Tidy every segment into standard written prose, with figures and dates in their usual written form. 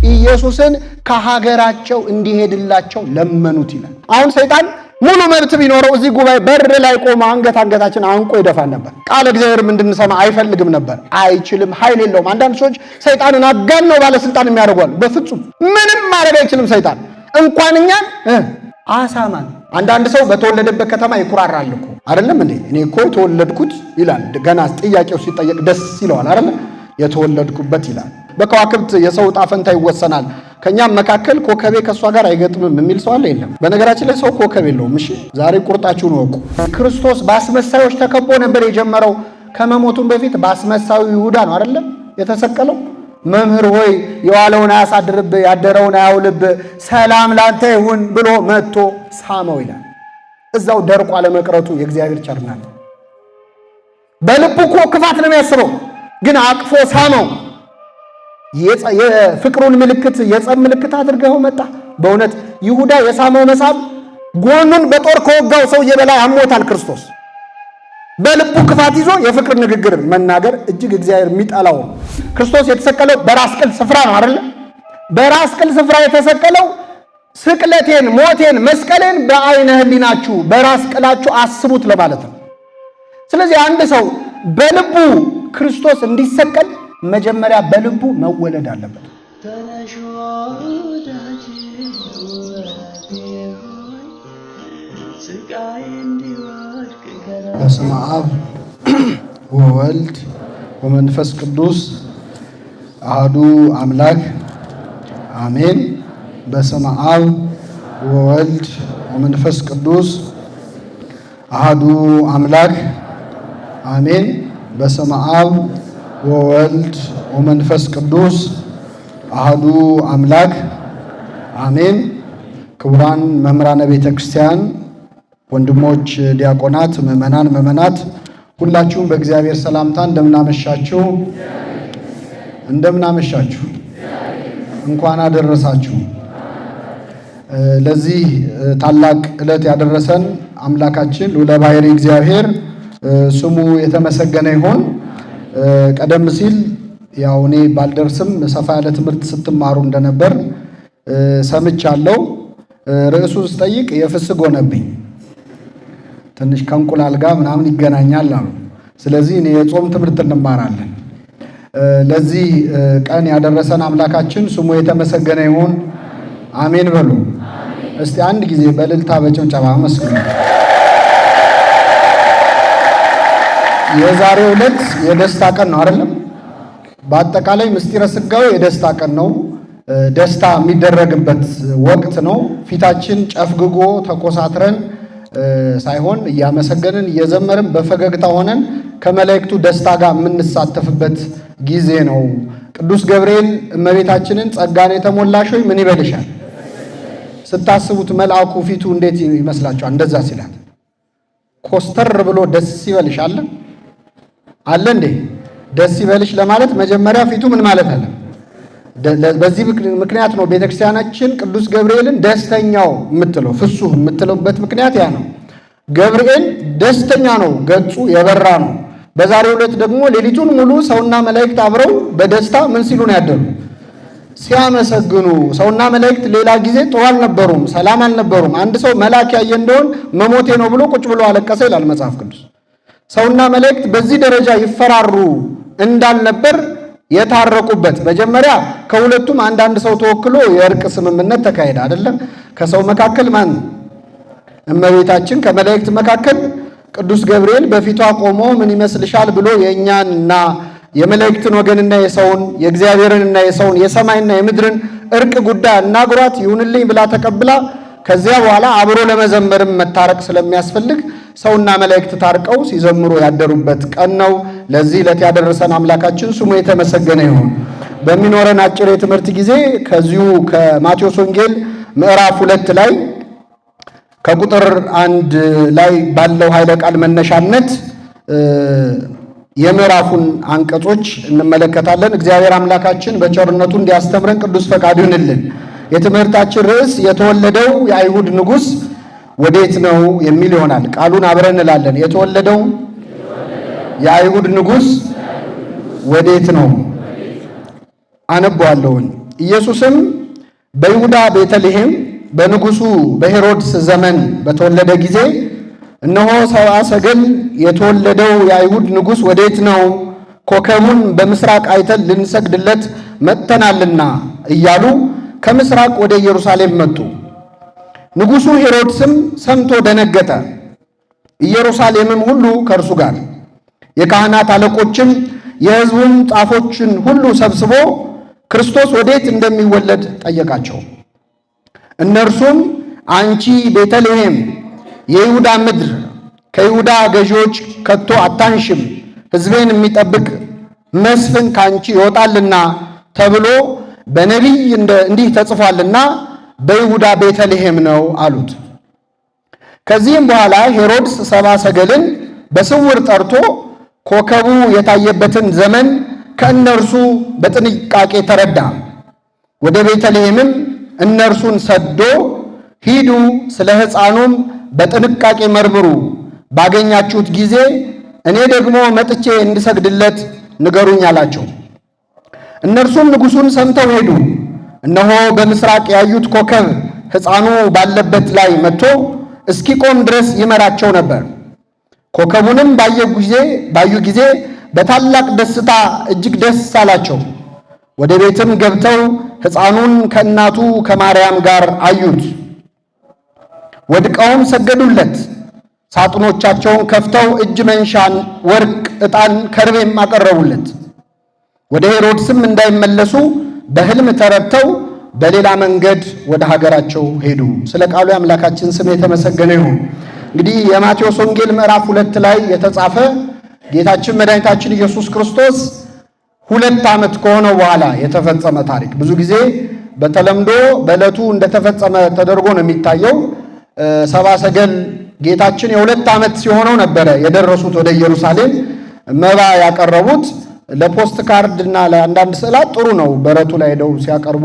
ኢየሱስን ከሀገራቸው እንዲሄድላቸው ለመኑት ይላል። አሁን ሰይጣን ሙሉ መብት ቢኖረው እዚህ ጉባኤ በር ላይ ቆሞ አንገታችን አንቆ ይደፋን ነበር። ቃለ እግዚአብሔርም እንድንሰማ አይፈልግም ነበር። አይችልም፣ ኃይል የለውም። አንዳንድ ሰዎች ሰይጣንን አጋነው ባለስልጣን የሚያደርጓሉ። በፍጹም ምንም ማድረግ አይችልም ሰይጣን እንኳን እኛን አሳማን። አንዳንድ ሰው በተወለደበት ከተማ ይኩራራል እኮ አይደለም እንዴ? እኔ እኮ የተወለድኩት ይላል። ገና ጥያቄው ሲጠየቅ ደስ ይለዋል አይደለም? የተወለድኩበት ይላል። በከዋክብት የሰው ዕጣ ፈንታ ይወሰናል። ከኛም መካከል ኮከቤ ከእሷ ጋር አይገጥምም የሚል ሰው አለ? የለም። በነገራችን ላይ ሰው ኮከብ የለውም። እሺ ዛሬ ቁርጣችሁን ወቁ። ክርስቶስ በአስመሳዮች ተከቦ ነበር የጀመረው። ከመሞቱም በፊት በአስመሳዩ ይሁዳ ነው አይደለም የተሰቀለው። መምህር ሆይ የዋለውን አያሳድርብ ያደረውን አያውልብ፣ ሰላም ላንተ ይሁን ብሎ መጥቶ ሳመው ይላል። እዛው ደርቆ አለመቅረቱ የእግዚአብሔር ቸርነት። በልቡ እኮ ክፋት ነው የሚያስበው፣ ግን አቅፎ ሳመው። የፍቅሩን ምልክት የጸብ ምልክት አድርገው መጣ። በእውነት ይሁዳ የሳመው መሳም ጎኑን በጦር ከወጋው ሰውዬ በላይ አሞታል። ክርስቶስ በልቡ ክፋት ይዞ የፍቅር ንግግር መናገር እጅግ እግዚአብሔር የሚጠላው ነው። ክርስቶስ የተሰቀለው በራስ ቅል ስፍራ ነው አይደለ? በራስ ቅል ስፍራ የተሰቀለው ስቅለቴን፣ ሞቴን፣ መስቀሌን በአይነ ሕሊናችሁ በራስ ቅላችሁ አስቡት ለማለት ነው። ስለዚህ አንድ ሰው በልቡ ክርስቶስ እንዲሰቀል መጀመሪያ በልቡ መወለድ አለበት። ተነሽ ወዳጄ ውበቴ ሆይ ስቃይ እንዲወድቅ በስመ አብ ወወልድ ወመንፈስ ቅዱስ አሐዱ አምላክ አሜን። በስመ አብ ወወልድ ወመንፈስ ቅዱስ አሐዱ አምላክ አሜን። በስመ አብ ወወልድ ወመንፈስ ቅዱስ አሐዱ አምላክ አሜን። ክቡራን መምህራነ ቤተ ክርስቲያን፣ ወንድሞች ዲያቆናት፣ ምዕመናን፣ ምዕመናት ሁላችሁም በእግዚአብሔር ሰላምታ እንደምናመሻችሁ እንደምናመሻችሁ፣ እንኳን አደረሳችሁ። ለዚህ ታላቅ ዕለት ያደረሰን አምላካችን ልዑለ ባሕርይ እግዚአብሔር ስሙ የተመሰገነ ይሁን። ቀደም ሲል ያው እኔ ባልደርስም ሰፋ ያለ ትምህርት ስትማሩ እንደነበር ሰምቻለሁ። ርዕሱን ስጠይቅ የፍስግ ሆነብኝ። ትንሽ ከእንቁላል ጋር ምናምን ይገናኛል አሉ። ስለዚህ እኔ የጾም ትምህርት እንማራለን። ለዚህ ቀን ያደረሰን አምላካችን ስሙ የተመሰገነ ይሁን። አሜን በሉ። እስቲ አንድ ጊዜ በእልልታ በጭብጨባ አመስግኑ። የዛሬው ዕለት የደስታ ቀን ነው አይደለም? በአጠቃላይ ምስጢረ ሥጋዌ የደስታ ቀን ነው። ደስታ የሚደረግበት ወቅት ነው። ፊታችን ጨፍግጎ ተኮሳትረን ሳይሆን እያመሰገንን እየዘመርን በፈገግታ ሆነን ከመላእክቱ ደስታ ጋር የምንሳተፍበት ጊዜ ነው። ቅዱስ ገብርኤል እመቤታችንን ጸጋን የተሞላሽ ሆይ ምን ይበልሻል? ስታስቡት መልአኩ ፊቱ እንዴት ይመስላችኋል? እንደዛ ሲላት ኮስተር ብሎ ደስ ይበልሽ አለ አለ እንዴ? ደስ ይበልሽ ለማለት መጀመሪያ ፊቱ ምን ማለት አለ? በዚህ ምክንያት ነው ቤተክርስቲያናችን ቅዱስ ገብርኤልን ደስተኛው የምትለው፣ ፍሱህ የምትለውበት ምክንያት ያ ነው። ገብርኤል ደስተኛ ነው፣ ገጹ የበራ ነው። በዛሬው ዕለት ደግሞ ሌሊቱን ሙሉ ሰውና መላእክት አብረው በደስታ ምን ሲሉ ነው ያደሩ? ሲያመሰግኑ። ሰውና መላእክት ሌላ ጊዜ ጥሩ አልነበሩም፣ ሰላም አልነበሩም። አንድ ሰው መልአክ ያየ እንደሆን መሞቴ ነው ብሎ ቁጭ ብሎ አለቀሰ ይላል መጽሐፍ ቅዱስ። ሰውና መላእክት በዚህ ደረጃ ይፈራሩ እንዳልነበር የታረቁበት መጀመሪያ ከሁለቱም አንዳንድ ሰው ተወክሎ የእርቅ ስምምነት ተካሄደ አይደለም። ከሰው መካከል ማን? እመቤታችን። ከመላእክት መካከል ቅዱስ ገብርኤል በፊቷ ቆሞ ምን ይመስልሻል ብሎ የእኛንና የመላእክትን ወገንና የሰውን የእግዚአብሔርንና የሰውን የሰማይና የምድርን እርቅ ጉዳይ አናግሯት ይሁንልኝ ብላ ተቀብላ ከዚያ በኋላ አብሮ ለመዘመርም መታረቅ ስለሚያስፈልግ ሰውና መላእክት ታርቀው ሲዘምሩ ያደሩበት ቀን ነው። ለዚህ ዕለት ያደረሰን አምላካችን ስሙ የተመሰገነ ይሁን። በሚኖረን አጭር የትምህርት ጊዜ ከዚሁ ከማቴዎስ ወንጌል ምዕራፍ 2 ላይ ከቁጥር 1 ላይ ባለው ኃይለ ቃል መነሻነት የምዕራፉን አንቀጾች እንመለከታለን። እግዚአብሔር አምላካችን በቸርነቱ እንዲያስተምረን ቅዱስ ፈቃዱ ይሁንልን። የትምህርታችን ርዕስ የተወለደው የአይሁድ ንጉሥ ወዴት ነው የሚል ይሆናል። ቃሉን አብረን እንላለን። የተወለደው የአይሁድ ንጉሥ ወዴት ነው? አነበዋለሁኝ። ኢየሱስም በይሁዳ ቤተልሔም በንጉሡ በሄሮድስ ዘመን በተወለደ ጊዜ እነሆ ሰብአ ሰገል የተወለደው የአይሁድ ንጉሥ ወዴት ነው? ኮከቡን በምስራቅ አይተን ልንሰግድለት መጥተናልና እያሉ ከምስራቅ ወደ ኢየሩሳሌም መጡ። ንጉሡ ሄሮድስም ሰምቶ ደነገጠ፣ ኢየሩሳሌምም ሁሉ ከእርሱ ጋር። የካህናት አለቆችም የሕዝቡም ጻፎችን ሁሉ ሰብስቦ ክርስቶስ ወዴት እንደሚወለድ ጠየቃቸው። እነርሱም አንቺ ቤተልሔም የይሁዳ ምድር ከይሁዳ ገዢዎች ከቶ አታንሽም፣ ሕዝቤን የሚጠብቅ መስፍን ከአንቺ ይወጣልና ተብሎ በነቢይ እንዲህ ተጽፏልና በይሁዳ ቤተልሔም ነው አሉት። ከዚህም በኋላ ሄሮድስ ሰብአ ሰገልን በስውር ጠርቶ ኮከቡ የታየበትን ዘመን ከእነርሱ በጥንቃቄ ተረዳ። ወደ ቤተልሔምም እነርሱን ሰዶ ሂዱ፣ ስለ ሕፃኑም በጥንቃቄ መርምሩ፣ ባገኛችሁት ጊዜ እኔ ደግሞ መጥቼ እንድሰግድለት ንገሩኝ አላቸው። እነርሱም ንጉሡን ሰምተው ሄዱ። እነሆ በምስራቅ ያዩት ኮከብ ሕፃኑ ባለበት ላይ መጥቶ እስኪቆም ድረስ ይመራቸው ነበር። ኮከቡንም ባዩ ጊዜ በታላቅ ደስታ እጅግ ደስ አላቸው። ወደ ቤትም ገብተው ሕፃኑን ከእናቱ ከማርያም ጋር አዩት። ወድቀውም ሰገዱለት። ሳጥኖቻቸውን ከፍተው እጅ መንሻን፣ ወርቅ፣ ዕጣን፣ ከርቤም አቀረቡለት። ወደ ሄሮድስም እንዳይመለሱ በሕልም ተረድተው በሌላ መንገድ ወደ ሀገራቸው ሄዱ። ስለ ቃሉ የአምላካችን ስም የተመሰገነ ይሁን። እንግዲህ የማቴዎስ ወንጌል ምዕራፍ 2 ላይ የተጻፈ ጌታችን መድኃኒታችን ኢየሱስ ክርስቶስ 2 ዓመት ከሆነው በኋላ የተፈጸመ ታሪክ። ብዙ ጊዜ በተለምዶ በዕለቱ እንደተፈጸመ ተደርጎ ነው የሚታየው። ሰብአ ሰገል ጌታችን የ2 ዓመት ሲሆነው ነበረ የደረሱት ወደ ኢየሩሳሌም መባ ያቀረቡት። ለፖስት ካርድ እና ለአንዳንድ ስዕላት ጥሩ ነው በረቱ ላይ ሄደው ሲያቀርቡ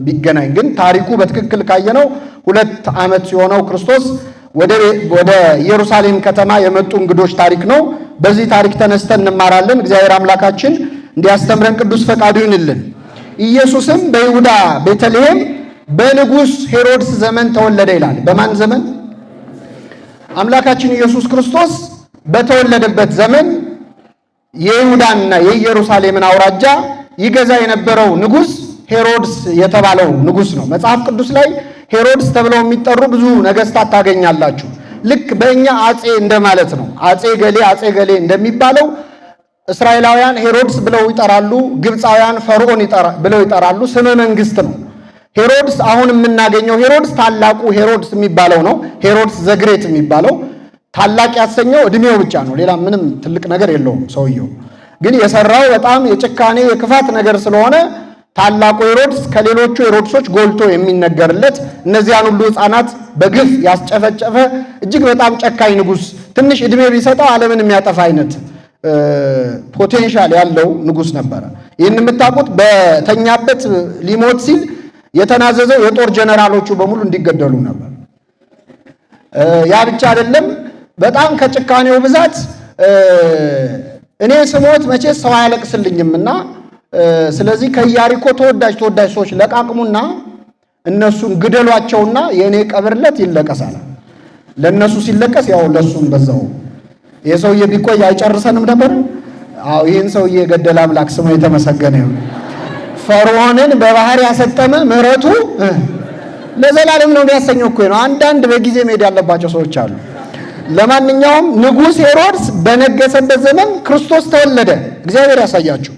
ቢገናኝ፣ ግን ታሪኩ በትክክል ካየነው 2 ዓመት ሲሆነው ክርስቶስ ወደ ኢየሩሳሌም ከተማ የመጡ እንግዶች ታሪክ ነው። በዚህ ታሪክ ተነስተን እንማራለን። እግዚአብሔር አምላካችን እንዲያስተምረን ቅዱስ ፈቃዱ ይሁንልን። ኢየሱስም በይሁዳ ቤተልሔም በንጉሥ ሄሮድስ ዘመን ተወለደ ይላል። በማን ዘመን? አምላካችን ኢየሱስ ክርስቶስ በተወለደበት ዘመን የይሁዳንና የኢየሩሳሌምን አውራጃ ይገዛ የነበረው ንጉሥ ሄሮድስ የተባለው ንጉሥ ነው። መጽሐፍ ቅዱስ ላይ ሄሮድስ ተብለው የሚጠሩ ብዙ ነገስታት ታገኛላችሁ። ልክ በእኛ አጼ እንደማለት ነው። አጼ ገሌ አጼ ገሌ እንደሚባለው እስራኤላውያን ሄሮድስ ብለው ይጠራሉ፣ ግብፃውያን ፈርዖን ብለው ይጠራሉ። ስመ መንግስት ነው። ሄሮድስ አሁን የምናገኘው ሄሮድስ ታላቁ ሄሮድስ የሚባለው ነው። ሄሮድስ the Great የሚባለው ታላቅ ያሰኘው እድሜው ብቻ ነው። ሌላ ምንም ትልቅ ነገር የለውም። ሰውየው ግን የሰራው በጣም የጭካኔ የክፋት ነገር ስለሆነ ታላቁ ሄሮድስ ከሌሎቹ ሄሮድሶች ጎልቶ የሚነገርለት እነዚያን ሁሉ ሕፃናት በግፍ ያስጨፈጨፈ እጅግ በጣም ጨካኝ ንጉስ፣ ትንሽ እድሜ ቢሰጠው ዓለምን የሚያጠፋ አይነት potential ያለው ንጉስ ነበረ። ይህን የምታውቁት በተኛበት ሊሞት ሲል የተናዘዘው የጦር ጀነራሎቹ በሙሉ እንዲገደሉ ነበር። ያ ብቻ አይደለም። በጣም ከጭካኔው ብዛት እኔ ስሞት መቼስ ሰው አያለቅስልኝምና ስለዚህ ከኢያሪኮ ተወዳጅ ተወዳጅ ሰዎች ለቃቅሙና እነሱን ግደሏቸውና የእኔ ቀብርለት ይለቀሳል። ለእነሱ ሲለቀስ ያው ለሱም በዛው ይሄ ሰውዬ ቢቆይ አይጨርሰንም ነበር። አዎ ይህን ሰውዬ የገደለ አምላክ ስሙ የተመሰገነ ይሁን። ፈርዖንን በባህር ያሰጠመ ምሕረቱ ለዘላለም ነው የሚያሰኘው እኮ ነው። አንዳንድ በጊዜ መሄድ ያለባቸው ሰዎች አሉ። ለማንኛውም ንጉሥ ሄሮድስ በነገሰበት ዘመን ክርስቶስ ተወለደ። እግዚአብሔር ያሳያችሁ።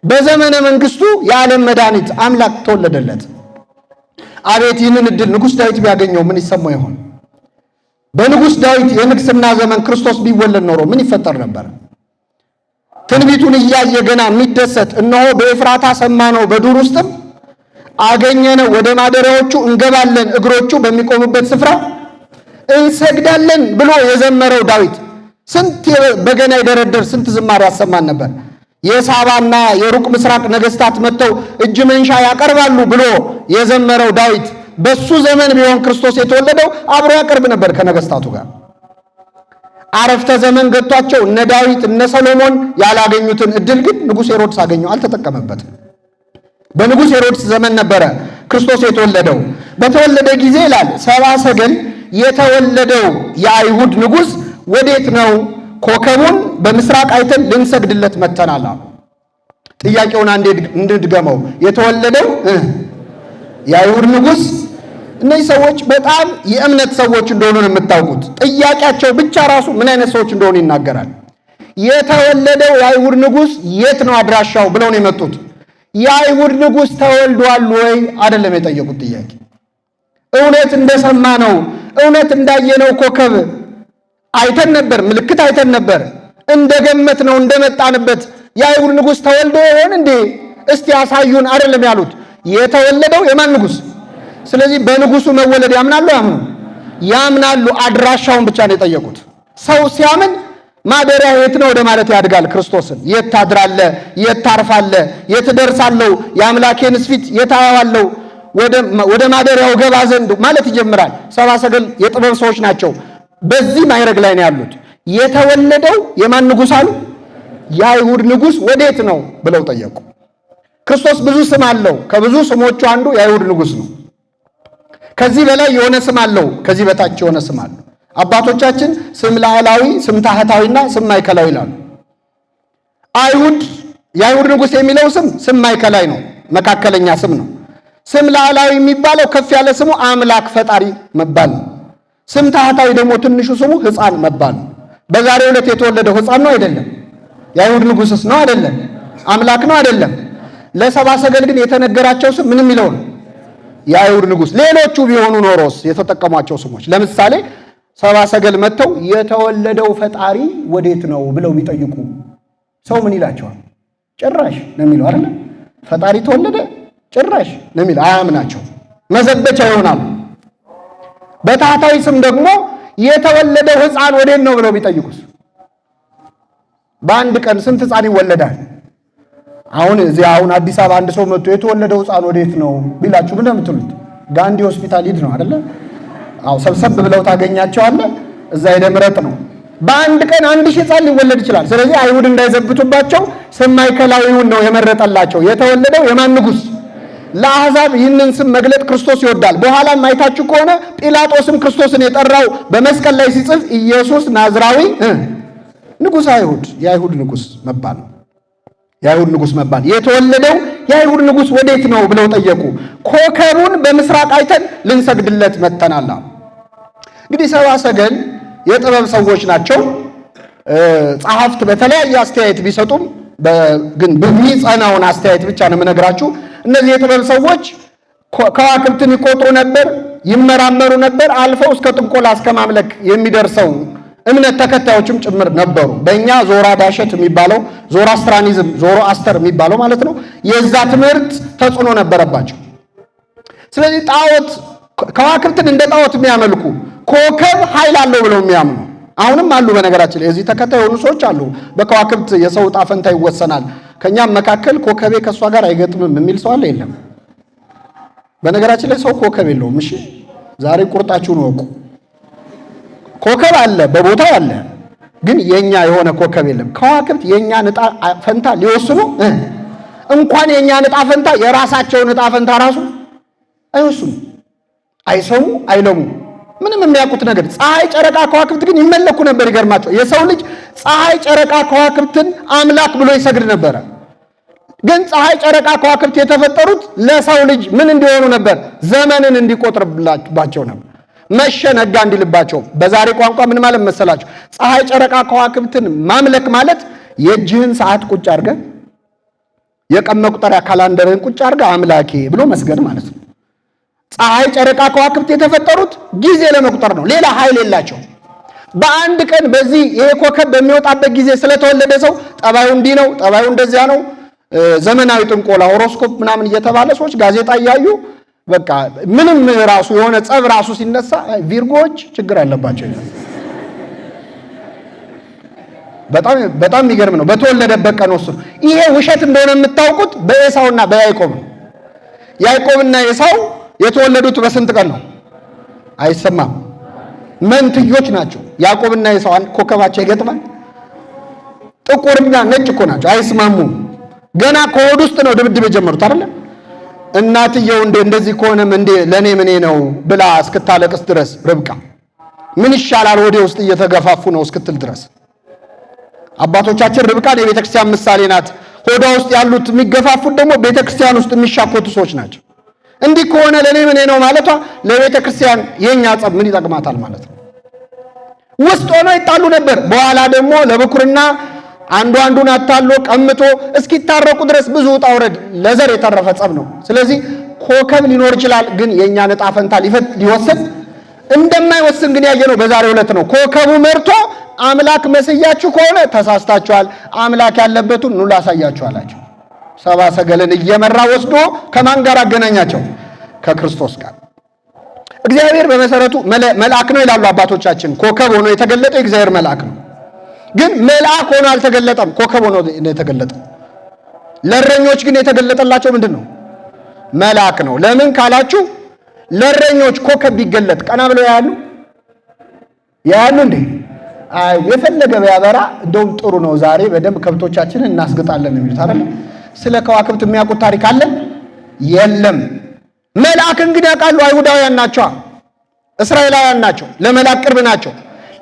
በዘመነ መንግስቱ የዓለም መድኃኒት አምላክ ተወለደለት። አቤት ይህንን እድል ንጉሥ ዳዊት ቢያገኘው ምን ይሰማው ይሆን? በንጉሥ ዳዊት የንግስና ዘመን ክርስቶስ ቢወለድ ኖሮ ምን ይፈጠር ነበር? ትንቢቱን እያየ ገና የሚደሰት እነሆ በኤፍራታ ሰማነው በዱር ውስጥም አገኘነው፣ ወደ ማደሪያዎቹ እንገባለን፣ እግሮቹ በሚቆሙበት ስፍራ እንሰግዳለን ብሎ የዘመረው ዳዊት ስንት በገና የደረደር ስንት ዝማሬ ያሰማን ነበር። የሳባና የሩቅ ምስራቅ ነገስታት መጥተው እጅ መንሻ ያቀርባሉ ብሎ የዘመረው ዳዊት በሱ ዘመን ቢሆን ክርስቶስ የተወለደው አብሮ ያቀርብ ነበር ከነገስታቱ ጋር። አረፍተ ዘመን ገጥቷቸው እነ ዳዊት እነ ሰሎሞን ያላገኙትን እድል ግን ንጉሥ ሄሮድስ አገኘው፣ አልተጠቀመበትም። በንጉሥ ሄሮድስ ዘመን ነበረ ክርስቶስ የተወለደው። በተወለደ ጊዜ ይላል ሰብአ ሰገል የተወለደው የአይሁድ ንጉሥ ወዴት ነው? ኮከቡን በምስራቅ አይተን ልንሰግድለት መጥተናል አሉ። ጥያቄውን አንዴ እንድገመው። የተወለደው የአይሁድ ንጉሥ። እነዚህ ሰዎች በጣም የእምነት ሰዎች እንደሆኑ ነው የምታውቁት። ጥያቄያቸው ብቻ ራሱ ምን አይነት ሰዎች እንደሆኑ ይናገራል። የተወለደው የአይሁድ ንጉሥ የት ነው አድራሻው ብለው ነው የመጡት። የአይሁድ ንጉሥ ተወልዷል ወይ አይደለም የጠየቁት ጥያቄ። እውነት እንደሰማ ነው እውነት እንዳየነው ኮከብ አይተን ነበር፣ ምልክት አይተን ነበር፣ እንደገመት ነው እንደመጣንበት የአይሁድ ንጉሥ ተወልዶ ይሆን እንዴ? እስቲ ያሳዩን አይደለም ያሉት። የተወለደው የማን ንጉሥ? ስለዚህ በንጉሱ መወለድ ያምናሉ ያምኑ ያምናሉ። አድራሻውን ብቻ ነው የጠየቁት። ሰው ሲያምን ማደሪያ የት ነው ወደ ማለት ያድጋል። ክርስቶስን የት ታድራለ? የት ታርፋለ? የት ደርሳለሁ? የአምላኬንስ ፊት የት አየዋለሁ? ወደ ማደሪያው ገባ ዘንድ ማለት ይጀምራል። ሰብአ ሰገል የጥበብ ሰዎች ናቸው። በዚህ ማዕረግ ላይ ነው ያሉት። የተወለደው የማን ንጉሥ አሉ? የአይሁድ ንጉሥ ወዴት ነው ብለው ጠየቁ። ክርስቶስ ብዙ ስም አለው። ከብዙ ስሞቹ አንዱ የአይሁድ ንጉሥ ነው። ከዚህ በላይ የሆነ ስም አለው፣ ከዚህ በታች የሆነ ስም አለው። አባቶቻችን ስም ላዕላዊ፣ ስም ታህታዊና ስም ማዕከላዊ ይላሉ። አይሁድ የአይሁድ ንጉሥ የሚለው ስም ስም ማዕከላዊ ነው፣ መካከለኛ ስም ነው። ስም ላዕላዊ የሚባለው ከፍ ያለ ስሙ አምላክ ፈጣሪ መባል ነው። ስም ታህታዊ ደግሞ ትንሹ ስሙ ሕፃን መባል ነው። በዛሬው ዕለት የተወለደው ሕፃን ነው አይደለም? የአይሁድ ንጉሥስ ነው አይደለም? አምላክ ነው አይደለም? ለሰብአ ሰገል ግን የተነገራቸው ስም ምን የሚለው ነው? የአይሁድ ንጉሥ። ሌሎቹ ቢሆኑ ኖሮስ የተጠቀሟቸው ስሞች ለምሳሌ ሰብአ ሰገል መጥተው የተወለደው ፈጣሪ ወዴት ነው ብለው ቢጠይቁ ሰው ምን ይላቸዋል? ጭራሽ ነው የሚለው አይደለ? ፈጣሪ ተወለደ ጭራሽ ነው የሚለው፣ አያምናቸው፣ መዘበቻ ይሆናሉ። በታህታዊ ስም ደግሞ የተወለደው ሕፃን ወዴት ነው ብለው ቢጠይቁስ? በአንድ ቀን ስንት ሕፃን ይወለዳል? አሁን እዚህ አሁን አዲስ አበባ አንድ ሰው መጥቶ የተወለደው ሕፃን ወዴት ነው ቢላችሁ ምን እንደምትሉት? ጋንዲ ሆስፒታል ሂድ ነው አይደለ? አዎ፣ ሰብሰብ ብለው ታገኛቸዋለህ። እዛ ሄደህ ምረጥ ነው። በአንድ ቀን 1000 ሕፃን ሊወለድ ይችላል። ስለዚህ አይሁድ እንዳይዘብቱባቸው ስም ማዕከላዊውን ነው የመረጠላቸው። የተወለደው የማን ንጉሥ? ለአሕዛብ ይህንን ስም መግለጥ ክርስቶስ ይወዳል። በኋላም አይታችሁ ከሆነ ጲላጦስም ክርስቶስን የጠራው በመስቀል ላይ ሲጽፍ ኢየሱስ ናዝራዊ ንጉሠ አይሁድ፣ የአይሁድ ንጉሥ መባል ነው። የአይሁድ ንጉሥ መባል የተወለደው የአይሁድ ንጉሥ ወዴት ነው ብለው ጠየቁ። ኮከቡን በምስራቅ አይተን ልንሰግድለት መጥተናል። እንግዲህ ሰብአ ሰገል የጥበብ ሰዎች ናቸው። ጸሐፍት በተለያየ አስተያየት ቢሰጡም ግን በሚጸናውን አስተያየት ብቻ ነው የምነግራችሁ። እነዚህ የጥበብ ሰዎች ከዋክብትን ይቆጥሩ ነበር፣ ይመራመሩ ነበር። አልፈው እስከ ጥንቆላ እስከ ማምለክ የሚደርሰው እምነት ተከታዮችም ጭምር ነበሩ። በእኛ ዞራ ዳሸት የሚባለው Zoroastrianism፣ ዞሮአስተር የሚባለው ማለት ነው። የዛ ትምህርት ተጽዕኖ ነበረባቸው። ስለዚህ ጣዖት ከዋክብትን እንደ ጣዖት የሚያመልኩ ኮከብ ኃይል አለው ብለው የሚያምኑ አሁንም አሉ። በነገራችን ላይ የዚህ ተከታይ የሆኑ ሰዎች አሉ። በከዋክብት የሰው ዕጣ ፈንታ ይወሰናል፣ ከኛም መካከል ኮከቤ ከእሷ ጋር አይገጥምም የሚል ሰው አለ? የለም። በነገራችን ላይ ሰው ኮከብ የለውም። እሺ ዛሬ ቁርጣችሁን ወቁ። ኮከብ አለ፣ በቦታው አለ፣ ግን የኛ የሆነ ኮከብ የለም። ከዋክብት የኛን ዕጣ ፈንታ ሊወስኑ እንኳን የኛን ዕጣ ፈንታ የራሳቸውን ዕጣ ፈንታ ራሱ አይወስኑ፣ አይሰሙ፣ አይለሙ። ምንም የሚያውቁት ነገር ፀሐይ፣ ጨረቃ፣ ከዋክብት ግን ይመለኩ ነበር። ይገርማቸው የሰው ልጅ ፀሐይ፣ ጨረቃ፣ ከዋክብትን አምላክ ብሎ ይሰግድ ነበረ። ግን ፀሐይ፣ ጨረቃ፣ ከዋክብት የተፈጠሩት ለሰው ልጅ ምን እንዲሆኑ ነበር? ዘመንን እንዲቆጥርባቸው ነበር። መሸ ነጋ እንዲልባቸው። በዛሬ ቋንቋ ምን ማለት መሰላችሁ? ፀሐይ፣ ጨረቃ፣ ከዋክብትን ማምለክ ማለት የእጅህን ሰዓት ቁጭ አድርገህ የቀን መቁጠሪያ ካላንደርህን ቁጭ አድርገህ አምላኬ ብሎ መስገድ ማለት ነው። ፀሐይ፣ ጨረቃ፣ ከዋክብት የተፈጠሩት ጊዜ ለመቁጠር ነው። ሌላ ኃይል የላቸው። በአንድ ቀን በዚህ ይሄ ኮከብ በሚወጣበት ጊዜ ስለተወለደ ሰው ጠባዩ እንዲህ ነው፣ ጠባዩ እንደዚያ ነው፣ ዘመናዊ ጥንቆላ horoscope ምናምን እየተባለ ሰዎች ጋዜጣ እያዩ በቃ ምንም ራሱ የሆነ ጸብ ራሱ ሲነሳ Virgo ዎች ችግር አለባቸው ይላል። በጣም በጣም የሚገርም ነው። በተወለደበት ቀን ወስኑ። ይሄ ውሸት እንደሆነ የምታውቁት በኤሳውና በያዕቆብ ነው። ያዕቆብና ኤሳው የተወለዱት በስንት ቀን ነው? አይሰማም። መንትዮች ናቸው። ያዕቆብና ኤሳው ኮከባቸው ይገጥማል። ጥቁርና ነጭ እኮ ናቸው፣ አይስማሙም። ገና ከሆድ ውስጥ ነው ድብድብ የጀመሩት አይደለ? እናትየው እንደ እንደዚህ ከሆነም እንዴ ለእኔ ምኔ ነው ብላ እስክታለቅስ ድረስ ርብቃ ምን ይሻላል ወደ ውስጥ እየተገፋፉ ነው እስክትል ድረስ አባቶቻችን ርብቃን የቤተ ክርስቲያን ምሳሌ ናት። ሆዷ ውስጥ ያሉት የሚገፋፉት ደግሞ ቤተ ክርስቲያን ውስጥ የሚሻኮቱ ሰዎች ናቸው። እንዲህ ከሆነ ለእኔ ምኔ ነው ማለቷ ለቤተ ክርስቲያን የኛ ጸብ ምን ይጠቅማታል ማለት ነው። ውስጥ ሆነው ይጣሉ ነበር። በኋላ ደግሞ ለብኩርና አንዱ አንዱን አታሎ ቀምቶ እስኪታረቁ ድረስ ብዙ ውጣ ውረድ ለዘር የተረፈ ጸብ ነው። ስለዚህ ኮከብ ሊኖር ይችላል፣ ግን የእኛን ዕጣ ፈንታ ሊወስን እንደማይወስን ግን ያየነው በዛሬው ዕለት ነው። ኮከቡ መርቶ አምላክ መስያችሁ ከሆነ ተሳስታችኋል፣ አምላክ ያለበቱን ኑ ላሳያችሁ አላቸው። ሰብአ ሰገልን እየመራ ወስዶ ከማን ጋር አገናኛቸው? ከክርስቶስ ጋር። እግዚአብሔር በመሰረቱ መልአክ ነው ይላሉ አባቶቻችን። ኮከብ ሆኖ የተገለጠው የእግዚአብሔር መልአክ ነው። ግን መልአክ ሆኖ አልተገለጠም፣ ኮከብ ሆኖ ነው የተገለጠው። ለእረኞች ግን የተገለጠላቸው ምንድን ነው? መልአክ ነው። ለምን ካላችሁ ለእረኞች ኮከብ ቢገለጥ ቀና ብለው ያያሉ ያያሉ እንዴ? አይ የፈለገ ቢያበራ እንደውም ጥሩ ነው፣ ዛሬ በደንብ ከብቶቻችንን እናስግጣለን የሚሉት አይደል? ስለ ከዋክብት የሚያውቁት ታሪክ አለ? የለም። መልአክን ግን ያውቃሉ። አይሁዳውያን ናቸው፣ እስራኤላውያን ናቸው፣ ለመልአክ ቅርብ ናቸው።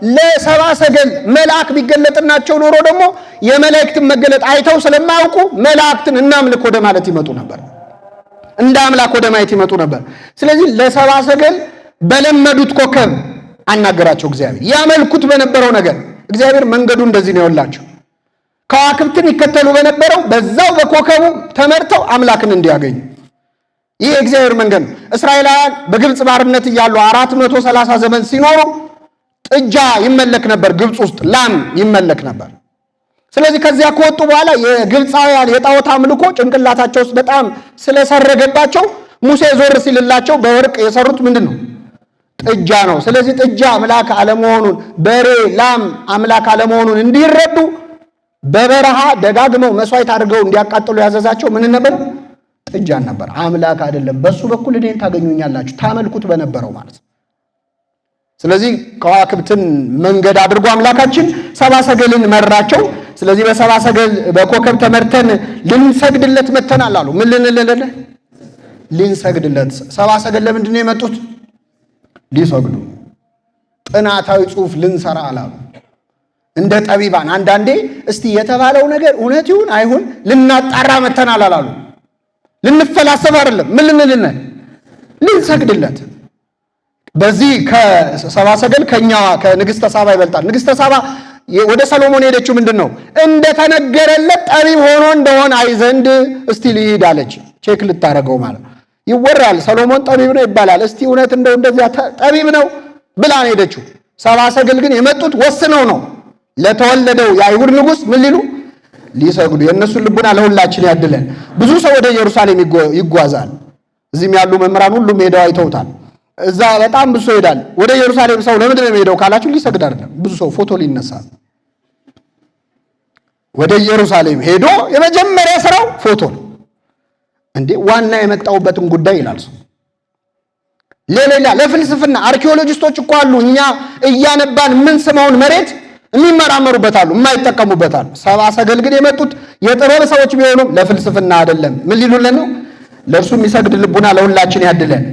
ለሰብአ ሰገል መልአክ ቢገለጥናቸው ኖሮ ደግሞ የመላእክትን መገለጥ አይተው ስለማያውቁ መላእክትን እናምልክ ወደ ማለት ይመጡ ነበር፣ እንደ አምላክ ወደ ማየት ይመጡ ነበር። ስለዚህ ለሰብአ ሰገል በለመዱት ኮከብ አናገራቸው እግዚአብሔር። ያመልኩት በነበረው ነገር እግዚአብሔር መንገዱ እንደዚህ ነው ያላቸው። ከዋክብትን ይከተሉ በነበረው በዛው በኮከቡ ተመርተው አምላክን እንዲያገኙ ይህ የእግዚአብሔር መንገድ ነው። እስራኤላውያን በግብፅ ባርነት እያሉ 430 ዘመን ሲኖሩ ጥጃ ይመለክ ነበር፣ ግብፅ ውስጥ ላም ይመለክ ነበር። ስለዚህ ከዚያ ከወጡ በኋላ የግብፃውያን የጣዖት አምልኮ ጭንቅላታቸው ውስጥ በጣም ስለሰረገባቸው ሙሴ ዞር ሲልላቸው በወርቅ የሰሩት ምንድን ነው? ጥጃ ነው። ስለዚህ ጥጃ አምላክ አለመሆኑን፣ በሬ ላም አምላክ አለመሆኑን እንዲረዱ በበረሃ ደጋግመው መስዋዕት አድርገው እንዲያቃጥሉ ያዘዛቸው ምን ነበር? ጥጃን ነበር። አምላክ አይደለም። በሱ በኩል እኔን ታገኙኛላችሁ፣ ታመልኩት በነበረው ማለት ነው። ስለዚህ ከዋክብትን መንገድ አድርጎ አምላካችን ሰብአ ሰገልን መራቸው። ስለዚህ በሰብአ ሰገል በኮከብ ተመርተን ልንሰግድለት መተናል አሉ። ምን ልንልለት? ልንሰግድለት። ሰብአ ሰገል ለምንድን ነው የመጡት? ሊሰግዱ። ጥናታዊ ጽሑፍ ልንሰራ አላሉ። እንደ ጠቢባን አንዳንዴ እስቲ የተባለው ነገር እውነት ይሁን አይሁን ልናጣራ መተናል አላሉ። ልንፈላሰፍ አይደለም። ምን ልንልነት? ልንሰግድለት። በዚህ ከሰብአ ሰገል ከኛ ከንግሥተ ሳባ ይበልጣል። ንግሥተ ሳባ ወደ ሰሎሞን ሄደችው ምንድን ነው? እንደተነገረለት ጠቢብ ሆኖ እንደሆነ አይ ዘንድ እስቲ ልሂድ አለች። check ልታረገው ማለት ነው። ይወራል ሰሎሞን ጠቢብ ነው ይባላል። እስቲ እውነት እንደው እንደዚያ ጠቢብ ነው ብላ ነው ሄደችው። ሰብአ ሰገል ግን የመጡት ወስነው ነው ለተወለደው የአይሁድ ንጉሥ ምን ሊሉ ሊሰግዱ። የእነሱን ልቡና ለሁላችን ያድለን። ብዙ ሰው ወደ ኢየሩሳሌም ይጓዛል። እዚህም ያሉ መምህራን ሁሉም ሄደው አይተውታል። እዛ በጣም ብዙ ሰው ይሄዳል። ወደ ኢየሩሳሌም ሰው ለምንድን ነው የሚሄደው ካላችሁ ሊሰግድ አይደለም። ብዙ ሰው ፎቶ ሊነሳ ወደ ኢየሩሳሌም ሄዶ የመጀመሪያ ስራው ፎቶ ነው። እንዴ ዋና የመጣውበትን ጉዳይ ይላል ሰው። ለሌላ ለፍልስፍና አርኪኦሎጂስቶች እኮ አሉ። እኛ እያነባን የምንስመውን መሬት የሚመራመሩበት አሉ፣ የማይጠቀሙበት አሉ። ሰብአ ሰገል ግን የመጡት የጥበብ ሰዎች ቢሆኑም ለፍልስፍና አይደለም። ምን ሊሉልን ነው? ለእርሱ የሚሰግድ ልቡና ለሁላችን ያድለን።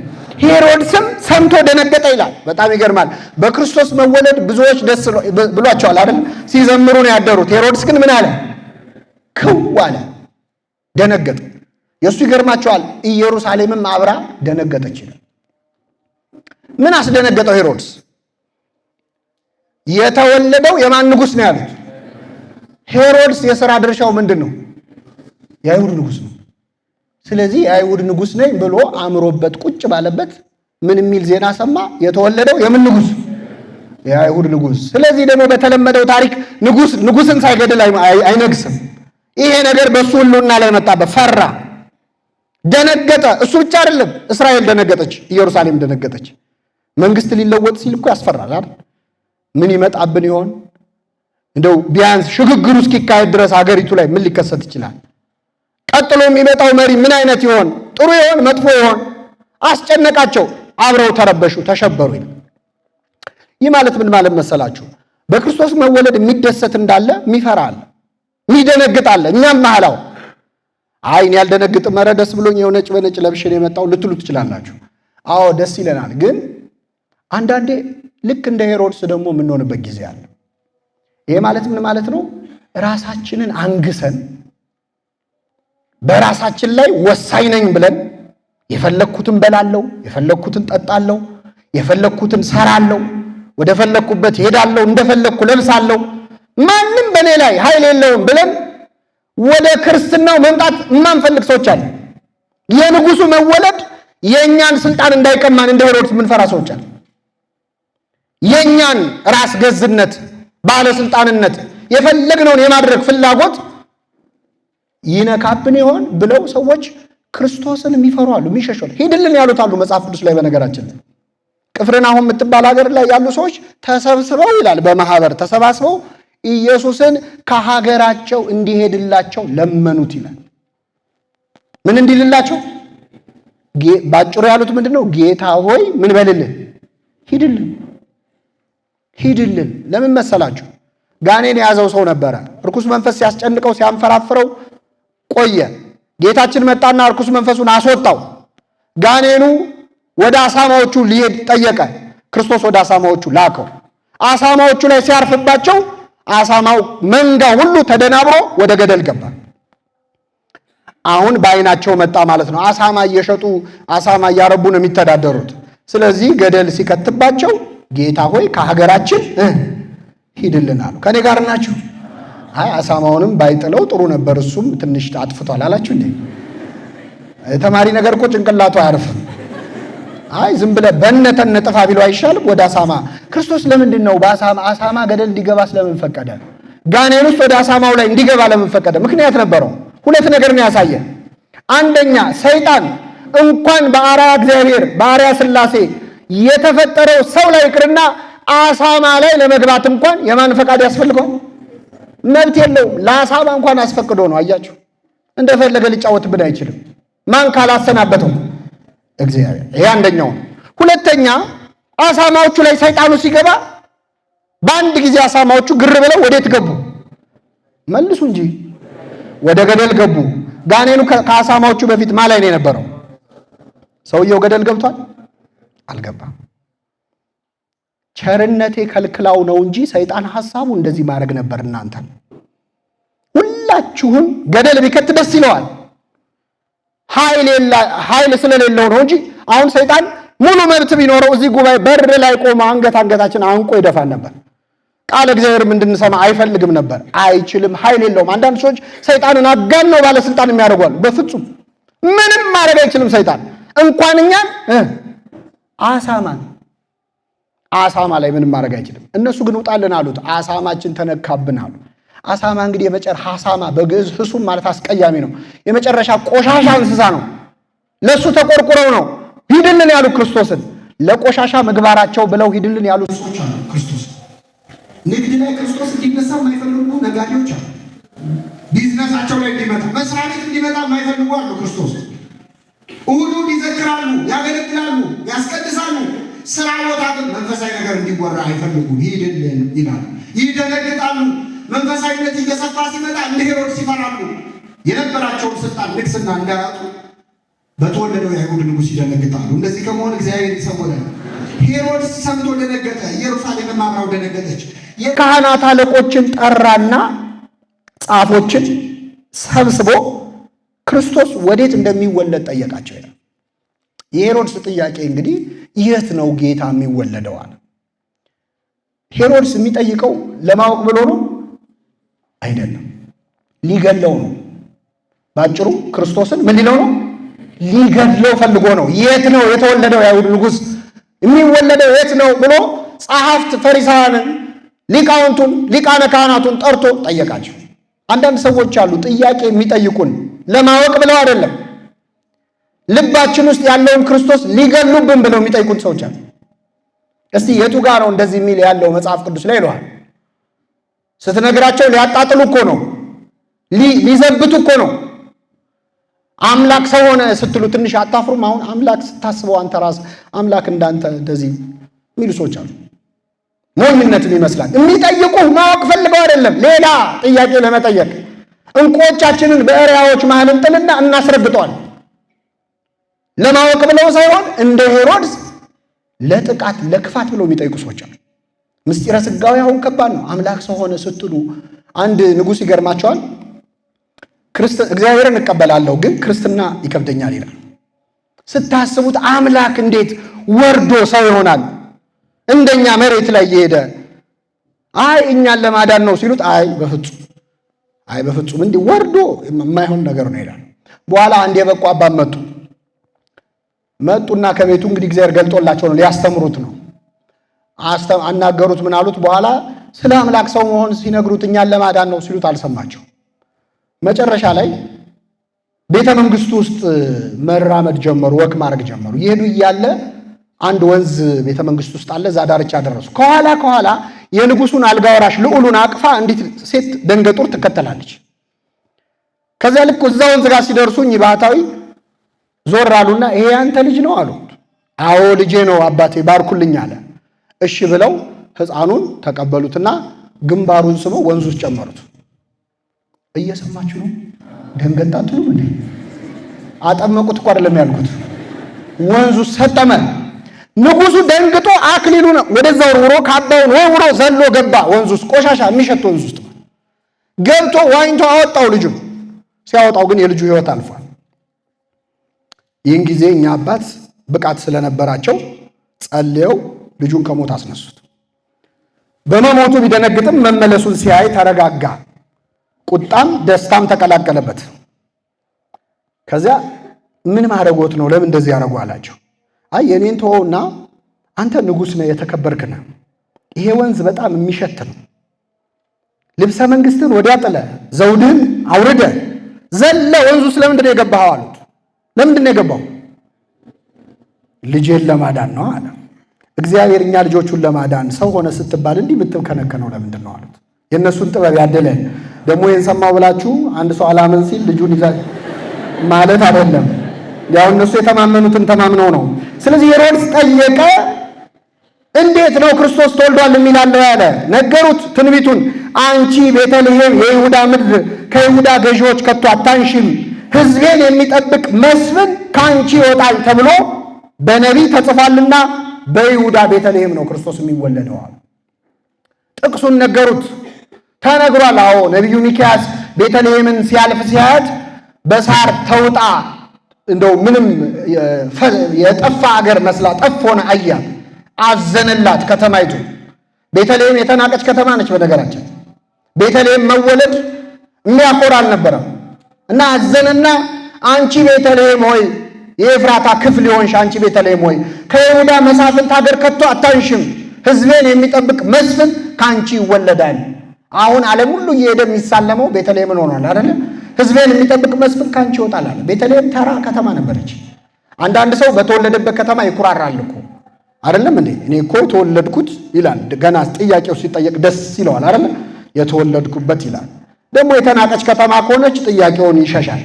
ሄሮድስም ሰምቶ ደነገጠ ይላል። በጣም ይገርማል። በክርስቶስ መወለድ ብዙዎች ደስ ብሏቸዋል አይደል? ሲዘምሩ ነው ያደሩት። ሄሮድስ ግን ምን አለ? ክው አለ፣ ደነገጠ። የእሱ ይገርማቸዋል። ኢየሩሳሌምም አብራ ደነገጠች ይላል። ምን አስደነገጠው ሄሮድስ? የተወለደው የማን ንጉሥ ነው ያሉት? ሄሮድስ የሥራ ድርሻው ምንድን ነው? የአይሁድ ንጉሥ ነው። ስለዚህ የአይሁድ ንጉሥ ነኝ ብሎ አምሮበት ቁጭ ባለበት ምን የሚል ዜና ሰማ? የተወለደው የምን ንጉሥ? የአይሁድ ንጉሥ። ስለዚህ ደግሞ በተለመደው ታሪክ ንጉሥ ንጉሥን ሳይገድል አይነግስም። ይሄ ነገር በእሱ ሕልውና ላይ መጣበት። ፈራ፣ ደነገጠ። እሱ ብቻ አይደለም፣ እስራኤል ደነገጠች፣ ኢየሩሳሌም ደነገጠች። መንግስት ሊለወጥ ሲል እኮ ያስፈራል አይደል? ምን ይመጣብን ይሆን? እንደው ቢያንስ ሽግግሩ እስኪካሄድ ድረስ ሀገሪቱ ላይ ምን ሊከሰት ይችላል? ቀጥሎ የሚመጣው መሪ ምን አይነት ይሆን? ጥሩ ይሆን? መጥፎ ይሆን? አስጨነቃቸው። አብረው ተረበሹ፣ ተሸበሩ ይላል። ይህ ማለት ምን ማለት መሰላችሁ? በክርስቶስ መወለድ የሚደሰት እንዳለ የሚፈራ አለ፣ የሚደነግጥ አለ። እኛም መሀላው አይ እኔ አልደነግጥም፣ ኧረ ደስ ብሎኝ ይኸው ነጭ በነጭ ለብሼ ነው የመጣው ልትሉ ትችላላችሁ። አዎ ደስ ይለናል። ግን አንዳንዴ ልክ እንደ ሄሮድስ ደግሞ የምንሆንበት ጊዜ አለ። ይሄ ማለት ምን ማለት ነው? ራሳችንን አንግሰን በራሳችን ላይ ወሳኝ ነኝ ብለን የፈለግኩትን በላለው፣ የፈለግኩትን ጠጣለው፣ የፈለግኩትን ሰራለው፣ ወደ ፈለግኩበት ሄዳለው፣ እንደፈለግኩ ለብሳለሁ፣ ማንም በእኔ ላይ ኃይል የለውም ብለን ወደ ክርስትናው መምጣት የማንፈልግ ሰዎች አለ። የንጉሱ መወለድ የእኛን ስልጣን እንዳይቀማን እንደ ሄሮድስ የምንፈራ ሰዎች አለ። የእኛን ራስ ገዝነት፣ ባለስልጣንነት፣ የፈለግነውን የማድረግ ፍላጎት ይነካብን ይሆን ብለው ሰዎች ክርስቶስን የሚፈሩ አሉ፣ የሚሸሹ አሉ። ሂድልን ያሉት አሉ መጽሐፍ ቅዱስ ላይ። በነገራችን ላይ ቅፍርናሆም የምትባል ሀገር ላይ ያሉ ሰዎች ተሰብስበው ይላል በማህበር ተሰባስበው ኢየሱስን ከሀገራቸው እንዲሄድላቸው ለመኑት ይላል። ምን እንዲልላቸው? ባጭሩ ያሉት ምንድን ነው? ጌታ ሆይ ምን በልልን? ሂድልን፣ ሂድልን። ለምን መሰላችሁ? ጋኔን የያዘው ሰው ነበረ። እርኩስ መንፈስ ሲያስጨንቀው ሲያንፈራፍረው ቆየ። ጌታችን መጣና እርኩስ መንፈሱን አስወጣው። ጋኔኑ ወደ አሳማዎቹ ሊሄድ ጠየቀ። ክርስቶስ ወደ አሳማዎቹ ላከው። አሳማዎቹ ላይ ሲያርፍባቸው አሳማው መንጋ ሁሉ ተደናብሮ ወደ ገደል ገባ። አሁን በዓይናቸው መጣ ማለት ነው። አሳማ እየሸጡ አሳማ እያረቡ ነው የሚተዳደሩት። ስለዚህ ገደል ሲከትባቸው ጌታ ሆይ ከሀገራችን ሂድልን አሉ። ከእኔ ጋር ናችሁ? አይ አሳማውንም ባይጥለው ጥሩ ነበር፣ እሱም ትንሽ አጥፍቷል አላችሁ እንዴ? ተማሪ ነገር እኮ ጭንቅላቱ አያርፍም። አይ ዝም ብለህ በነተነ ጥፋ ቢለው አይሻልም? ወደ አሳማ ክርስቶስ ለምንድን ነው በአሳማ አሳማ ገደል እንዲገባ ስለምን ፈቀደ? ጋኔን ውስጥ ወደ አሳማው ላይ እንዲገባ ለምን ፈቀደ? ምክንያት ነበረው። ሁለት ነገር ነው ያሳየ። አንደኛ ሰይጣን እንኳን በአርአያ እግዚአብሔር በአርአያ ሥላሴ የተፈጠረው ሰው ላይ ይቅርና አሳማ ላይ ለመግባት እንኳን የማን ፈቃድ ያስፈልገዋል? መብት የለውም። ለአሳማ እንኳን አስፈቅዶ ነው። አያችሁ፣ እንደፈለገ ሊጫወትብን አይችልም። ማን ካላሰናበተው? እግዚአብሔር። ይሄ አንደኛው ነው። ሁለተኛ አሳማዎቹ ላይ ሰይጣኑ ሲገባ በአንድ ጊዜ አሳማዎቹ ግር ብለው ወዴት ገቡ? መልሱ እንጂ ወደ ገደል ገቡ። ጋኔኑ ከአሳማዎቹ በፊት ማ ላይ ነው የነበረው? ሰውየው ገደል ገብቷል? አልገባም። ቸርነቴ ከልክላው ነው እንጂ ሰይጣን ሐሳቡ እንደዚህ ማድረግ ነበር። እናንተ ሁላችሁም ገደል ቢከት ደስ ይለዋል። ኃይል ስለሌለው ነው እንጂ አሁን ሰይጣን ሙሉ መብት ቢኖረው እዚህ ጉባኤ በር ላይ ቆሞ አንገታችን አንቆ ይደፋን ነበር። ቃል እግዚአብሔርም እንድንሰማ አይፈልግም ነበር። አይችልም፣ ኃይል የለውም። አንዳንድ ሰዎች ሰይጣንን አጋን ነው ባለስልጣን የሚያደርጓሉ። በፍጹም ምንም ማድረግ አይችልም ሰይጣን እንኳን እኛን አሳማን አሳማ ላይ ምንም ማድረግ አይችልም። እነሱ ግን ውጣልን አሉት። አሳማችን ተነካብን አሉ። አሳማ እንግዲህ የመጨረሻ አሳማ በግዕዝ ህሱም ማለት አስቀያሚ ነው። የመጨረሻ ቆሻሻ እንስሳ ነው። ለሱ ተቆርቁረው ነው ሂድልን ያሉ ክርስቶስን። ለቆሻሻ ምግባራቸው ብለው ሂድልን ያሉ ሰዎች አሉ። ክርስቶስ ንግድ ላይ ክርስቶስ እንዲነሳ የማይፈልጉ ነጋዴዎች አሉ። ቢዝነሳቸው ላይ እንዲመጣ፣ መስሪያ ቤት እንዲመጣ የማይፈልጉ አሉ። ክርስቶስ እሑድ ይዘክራሉ፣ ያገለግላሉ፣ ያስቀድሳሉ። ስራ ቦታ ግን መንፈሳዊ ነገር እንዲወራ አይፈልጉም። ሂድልን ይላሉ፣ ይደነግጣሉ። መንፈሳዊነት እየሰፋ ሲመጣ እንደ ሄሮድስ ይፈራሉ። የነበራቸውን ስልጣን ንግስና እንዳያጡ በተወለደው የአይሁድ ንጉሥ ይደነግጣሉ። እንደዚህ ከመሆን እግዚአብሔር ይሰውረን። ሄሮድስ ሰምቶ ደነገጠ፣ ኢየሩሳሌምም አብራው ደነገጠች። የካህናት አለቆችን ጠራና ጻፎችን ሰብስቦ ክርስቶስ ወዴት እንደሚወለድ ጠየቃቸው ይላል። የሄሮድስ ጥያቄ እንግዲህ የት ነው ጌታ የሚወለደው አለ። ሄሮድስ የሚጠይቀው ለማወቅ ብሎ ነው አይደለም፣ ሊገለው ነው። ባጭሩ ክርስቶስን ምን ሊለው ነው? ሊገድለው ፈልጎ ነው። የት ነው የተወለደው የአይሁድ ንጉሥ የሚወለደው የት ነው ብሎ ጸሐፍት ፈሪሳውያንን፣ ሊቃውንቱን፣ ሊቃነ ካህናቱን ጠርቶ ጠየቃቸው። አንዳንድ ሰዎች አሉ ጥያቄ የሚጠይቁን ለማወቅ ብለው አይደለም፣ ልባችን ውስጥ ያለውን ክርስቶስ ሊገሉብን ብለው የሚጠይቁን ሰዎች አሉ። እስቲ የቱ ጋር ነው እንደዚህ የሚል ያለው መጽሐፍ ቅዱስ ላይ ይለዋል። ስትነግራቸው ሊያጣጥሉ እኮ ነው፣ ሊዘብቱ እኮ ነው። አምላክ ሰው ሆነ ስትሉ ትንሽ አታፍሩም? አሁን አምላክ ስታስበው አንተ ራስህ አምላክ እንዳንተ እንደዚህ የሚሉ ሰዎች አሉ። ሞኝነትም ይመስላል። የሚጠይቁ ማወቅ ፈልገው አይደለም፣ ሌላ ጥያቄ ለመጠየቅ። እንቁዎቻችንን በእሪያዎች መሃል እንጥልና እናስረግጠዋል። ለማወቅ ብለው ሳይሆን እንደ ሄሮድስ ለጥቃት ለክፋት ብለው የሚጠይቁ ሰዎች አሉ። ምስጢረ ሥጋዌ አሁን ከባድ ነው። አምላክ ሰው ሆነ ስትሉ አንድ ንጉሥ ይገርማቸዋል። እግዚአብሔርን እቀበላለሁ ግን ክርስትና ይከብደኛል ይላል። ስታስቡት አምላክ እንዴት ወርዶ ሰው ይሆናል? እንደኛ መሬት ላይ እየሄደ አይ እኛን ለማዳን ነው ሲሉት፣ አይ በፍጹም አይ በፍጹም እንዲህ ወርዶ የማይሆን ነገር ነው ይላል። በኋላ አንድ የበቁ አባት መጡና ከቤቱ እንግዲህ እግዚአብሔር ገልጦላቸው ነው ሊያስተምሩት ነው። አናገሩት። ምን አሉት? በኋላ ስለ አምላክ ሰው መሆን ሲነግሩት እኛን ለማዳን ነው ሲሉት አልሰማቸው። መጨረሻ ላይ ቤተ መንግስቱ ውስጥ መራመድ ጀመሩ፣ walk ማድረግ ጀመሩ። ይሄዱ እያለ አንድ ወንዝ ቤተ መንግስቱ ውስጥ አለ። እዛ ዳርቻ ደረሱ። ከኋላ ከኋላ የንጉሱን አልጋ ወራሽ ልዑሉን አቅፋ አንዲት ሴት ደንገጡር ትከተላለች። ከዚያ ልክ እዛ ወንዝ ጋር ሲደርሱ እኚህ ባህታዊ ዞር አሉና ይሄ ያንተ ልጅ ነው አሉት። አዎ ልጄ ነው አባቴ ባርኩልኝ አለ። እሺ ብለው ሕፃኑን ተቀበሉትና ግንባሩን ስመው ወንዙ ውስጥ ጨመሩት። እየሰማችሁ ነው? ደንገጥ አትሉም እንዴ? አጠመቁት እኮ አይደለም ያልኩት። ወንዙ ሰጠመ። ንጉሱ ደንግጦ አክሊሉን ወደዛ ወርውሮ ካባውን ወርውሮ ዘሎ ገባ ወንዙ ውስጥ፣ ቆሻሻ የሚሸት ወንዙ ውስጥ ገብቶ ዋኝቶ አወጣው ልጁን። ሲያወጣው ግን የልጁ ሕይወት አልፏል። ይህን ጊዜ እኛ አባት ብቃት ስለነበራቸው ጸልየው ልጁን ከሞት አስነሱት። በመሞቱ ቢደነግጥም መመለሱን ሲያይ ተረጋጋ። ቁጣም ደስታም ተቀላቀለበት። ከዚያ ምን ማድረጎት ነው? ለምን እንደዚህ ያደረጉ አላቸው። አይ የኔን ተወውና አንተ ንጉሥ ነህ፣ የተከበርክ ነህ። ይሄ ወንዝ በጣም የሚሸት ነው። ልብሰ መንግስትን ወዲያ ጥለ ዘውድህን አውርደ ዘለ ወንዙ ስለምንድን ነው የገባኸው አሉት። ለምንድን ነው የገባው? ልጄን ለማዳን ነው አለ። እግዚአብሔር እኛ ልጆቹን ለማዳን ሰው ሆነ ስትባል እንዲህ የምትከነከነው ለምንድን ነው አሉት። የእነሱን ጥበብ ያደለን ደግሞ ይህን ሰማው ብላችሁ አንድ ሰው አላምን ሲል ልጁን ይዛ ማለት አይደለም። ያው እነሱ የተማመኑትን ተማምነው ነው። ስለዚህ ሄሮድስ ጠየቀ። እንዴት ነው ክርስቶስ ተወልዷል የሚላለው ያለ ነገሩት ትንቢቱን። አንቺ ቤተልሔም የይሁዳ ምድር ከይሁዳ ገዢዎች ከቶ አታንሺም፣ ሕዝቤን የሚጠብቅ መስፍን ከአንቺ ይወጣል ተብሎ በነቢይ ተጽፏልና በይሁዳ ቤተልሔም ነው ክርስቶስ የሚወለደው አሉ። ጥቅሱን ነገሩት። ተነግሯል። አዎ ነቢዩ ሚክያስ ቤተልሔምን ሲያልፍ ሲያያት በሳር ተውጣ እንደው ምንም የጠፋ አገር መስላ ጠፍ ሆነ አያት። አዘነላት ከተማይቱ። ቤተልሔም የተናቀች ከተማ ነች። በነገራችን ቤተልሔም መወለድ የሚያኮራ አልነበረም እና አዘነና አንቺ ቤተልሔም ሆይ የኤፍራታ ክፍል የሆንሽ አንቺ ቤተልሔም ሆይ ከይሁዳ መሳፍንት ሀገር ከቶ አታንሽም፣ ሕዝቤን የሚጠብቅ መስፍን ከአንቺ ይወለዳል። አሁን ዓለም ሁሉ እየሄደ የሚሳለመው ቤተልሔምን ሆኗል አይደለ? ሕዝቤን የሚጠብቅ መስፍን ከአንቺ ይወጣል አለ። ቤተልሔም ተራ ከተማ ነበረች። አንዳንድ ሰው በተወለደበት ከተማ ይኩራራል እኮ አይደለም እንዴ? እኔ እኮ የተወለድኩት ይላል። ገና ጥያቄው ሲጠየቅ ደስ ይለዋል አይደለ? የተወለድኩበት ይላል። ደግሞ የተናቀች ከተማ ከሆነች ጥያቄውን ይሸሻል።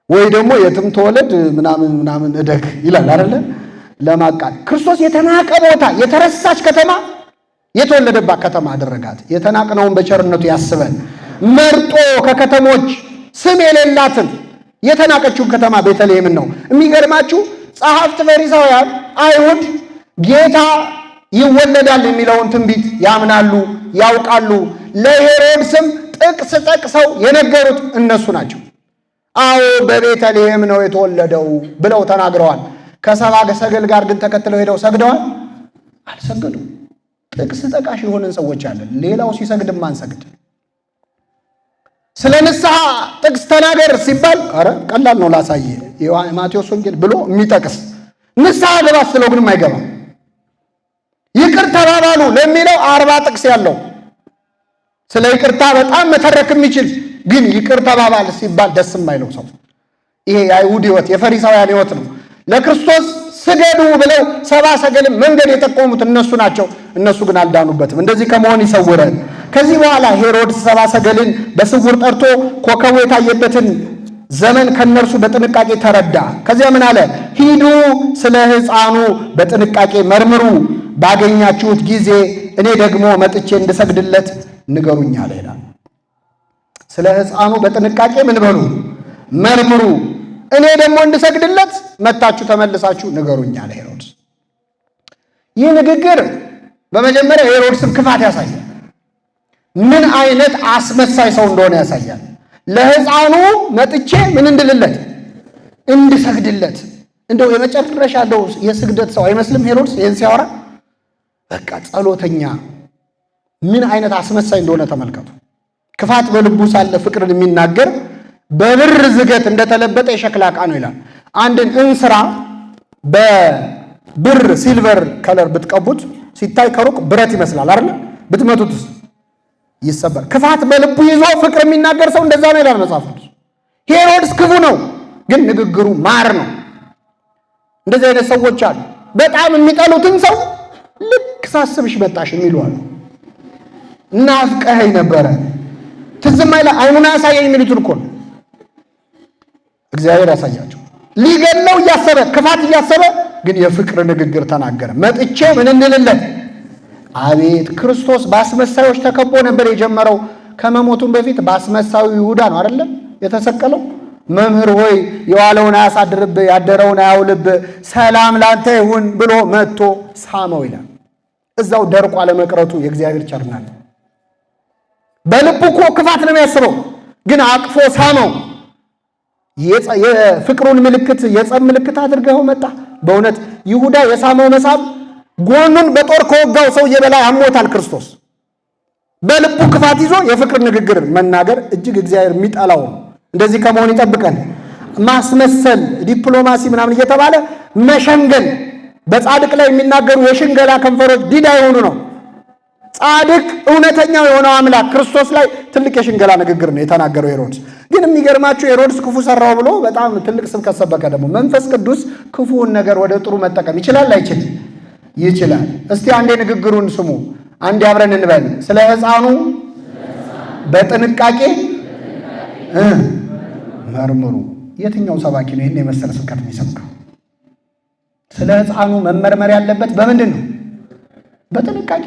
ወይ ደግሞ የትም ተወለድ ምናምን ምናምን እደግ ይላል አይደለ? ለማቃል ክርስቶስ የተናቀ ቦታ የተረሳች ከተማ የተወለደባት ከተማ አደረጋት። የተናቅነውን በቸርነቱ ያስበን። መርጦ ከከተሞች ስም የሌላትን የተናቀችውን ከተማ ቤተልሔምን ነው። የሚገርማችሁ ጸሐፍት ፈሪሳውያን፣ አይሁድ ጌታ ይወለዳል የሚለውን ትንቢት ያምናሉ፣ ያውቃሉ። ለሄሮድስም ጥቅስ ጠቅሰው የነገሩት እነሱ ናቸው። አዎ በቤተልሔም ነው የተወለደው ብለው ተናግረዋል። ከሰብአ ሰገል ጋር ግን ተከትለው ሄደው ሰግደዋል? አልሰገዱም። ጥቅስ ጠቃሽ የሆንን ሰዎች አለን። ሌላው ሲሰግድ ማንሰግድ። ስለ ንስሐ ጥቅስ ተናገር ሲባል አረ ቀላል ነው ላሳየ የማቴዎስ ወንጌል ብሎ የሚጠቅስ ንስሐ ግባ ስለው ግን አይገባ። ይቅር ተባባሉ ለሚለው 40 ጥቅስ ያለው ስለ ይቅርታ በጣም መተረክ የሚችል ግን ይቅር ተባባል ሲባል ደስ የማይለው ሰው። ይሄ የአይሁድ ሕይወት የፈሪሳውያን ሕይወት ነው። ለክርስቶስ ስገዱ ብለው ሰብአ ሰገልም መንገድ የጠቆሙት እነሱ ናቸው። እነሱ ግን አልዳኑበትም። እንደዚህ ከመሆን ይሰውረን። ከዚህ በኋላ ሄሮድስ ሰብአ ሰገልን በስውር ጠርቶ ኮከቡ የታየበትን ዘመን ከነርሱ በጥንቃቄ ተረዳ። ከዚያ ምን አለ? ሂዱ ስለ ሕፃኑ በጥንቃቄ መርምሩ፣ ባገኛችሁት ጊዜ እኔ ደግሞ መጥቼ እንድሰግድለት ንገሩኝ አለ ይላል። ስለ ሕፃኑ በጥንቃቄ ምን በሉ መርምሩ፣ እኔ ደግሞ እንድሰግድለት መታችሁ ተመልሳችሁ ንገሩኝ አለ ሄሮድስ። ይህ ንግግር በመጀመሪያ የሄሮድስን ክፋት ያሳያል። ምን አይነት አስመሳይ ሰው እንደሆነ ያሳያል። ለሕፃኑ መጥቼ ምን እንድልለት እንድሰግድለት። እንደው የመጨረሻ እንደው የስግደት ሰው አይመስልም ሄሮድስ ይህን ሲያወራ። በቃ ጸሎተኛ፣ ምን አይነት አስመሳይ እንደሆነ ተመልከቱ። ክፋት በልቡ ሳለ ፍቅርን የሚናገር በብር ዝገት እንደተለበጠ የሸክላ ዕቃ ነው ይላል። አንድን እንስራ በብር silver color ብትቀቡት ሲታይ ከሩቅ ብረት ይመስላል አይደል? ብትመቱት ይሰበር። ክፋት በልቡ ይዞ ፍቅር የሚናገር ሰው እንደዛ ነው ይላል መጽሐፍ ቅዱስ። ሄሮድስ ክፉ ነው፣ ግን ንግግሩ ማር ነው። እንደዚህ አይነት ሰዎች አሉ። በጣም የሚጠሉትን ሰው ልክ ሳስብሽ መጣሽ የሚሉ አሉ። ናፍቀኸኝ ነበረ ትዝም አይላ አይኑን አያሳየኝ የሚሉትን እኮ ነው። እግዚአብሔር ያሳያቸው። ሊገለው እያሰበ ክፋት እያሰበ ግን የፍቅር ንግግር ተናገረ። መጥቼ ምን እንልለት? አቤት ክርስቶስ በአስመሳዮች ተከቦ ነበር የጀመረው። ከመሞቱም በፊት በአስመሳዩ ይሁዳ ነው አይደለም የተሰቀለው። መምህር ሆይ የዋለውን አያሳድርብ ያደረውን አያውልብ፣ ሰላም ላንተ ይሁን ብሎ መጥቶ ሳመው ይላል። እዛው ደርቆ አለመቅረቱ የእግዚአብሔር ቸርነት። በልቡ እኮ ክፋት ነው የሚያስበው፣ ግን አቅፎ ሳመው። የፍቅሩን ምልክት የጸብ ምልክት አድርገው መጣ። በእውነት ይሁዳ የሳመው መሳም ጎኑን በጦር ከወጋው ሰውዬ በላይ አሞታል። ክርስቶስ በልቡ ክፋት ይዞ የፍቅር ንግግር መናገር እጅግ እግዚአብሔር የሚጠላው ነው። እንደዚህ ከመሆን ይጠብቀን። ማስመሰል፣ ዲፕሎማሲ ምናምን እየተባለ መሸንገል፣ በጻድቅ ላይ የሚናገሩ የሽንገላ ከንፈሮች ዲዳ የሆኑ ነው። ጻድቅ እውነተኛው የሆነው አምላክ ክርስቶስ ላይ ትልቅ የሽንገላ ንግግር ነው የተናገረው ሄሮድስ። ግን የሚገርማችሁ ሄሮድስ ክፉ ሰራው ብሎ በጣም ትልቅ ስብከት ሰበከ። ደግሞ መንፈስ ቅዱስ ክፉውን ነገር ወደ ጥሩ መጠቀም ይችላል አይችልም? ይችላል። እስቲ አንዴ ንግግሩን ስሙ፣ አንዴ አብረን እንበል። ስለ ሕፃኑ በጥንቃቄ መርምሩ። የትኛው ሰባኪ ነው ይህን የመሰለ ስብከት የሚሰብከው? ስለ ሕፃኑ መመርመር ያለበት በምንድን ነው? በጥንቃቄ።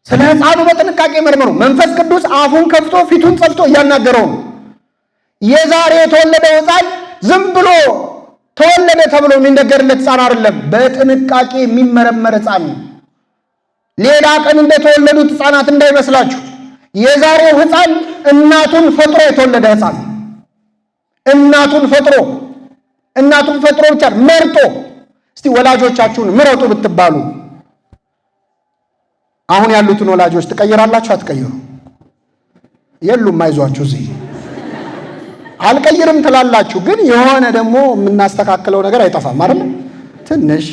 ስለ ሕፃኑ በጥንቃቄ መርምሩ። መንፈስ ቅዱስ አፉን ከፍቶ ፊቱን ጸፍቶ እያናገረው ነው። የዛሬ የተወለደው ሕፃን ዝም ብሎ ተወለደ ተብሎ የሚነገርለት ሕፃን አይደለም። በጥንቃቄ የሚመረመር ሕፃን ነው። ሌላ ቀን እንደተወለዱት ሕፃናት እንዳይመስላችሁ። የዛሬው ሕፃን እናቱን ፈጥሮ የተወለደ ሕፃን፣ እናቱን ፈጥሮ፣ እናቱን ፈጥሮ ብቻ መርጦ። እስቲ ወላጆቻችሁን ምረጡ ብትባሉ አሁን ያሉትን ወላጆች ትቀይራላችሁ? አትቀይሩ? የሉም፣ አይዟችሁ፣ እዚህ አልቀይርም ትላላችሁ፣ ግን የሆነ ደግሞ የምናስተካክለው ነገር አይጠፋም አይደል? ትንሽ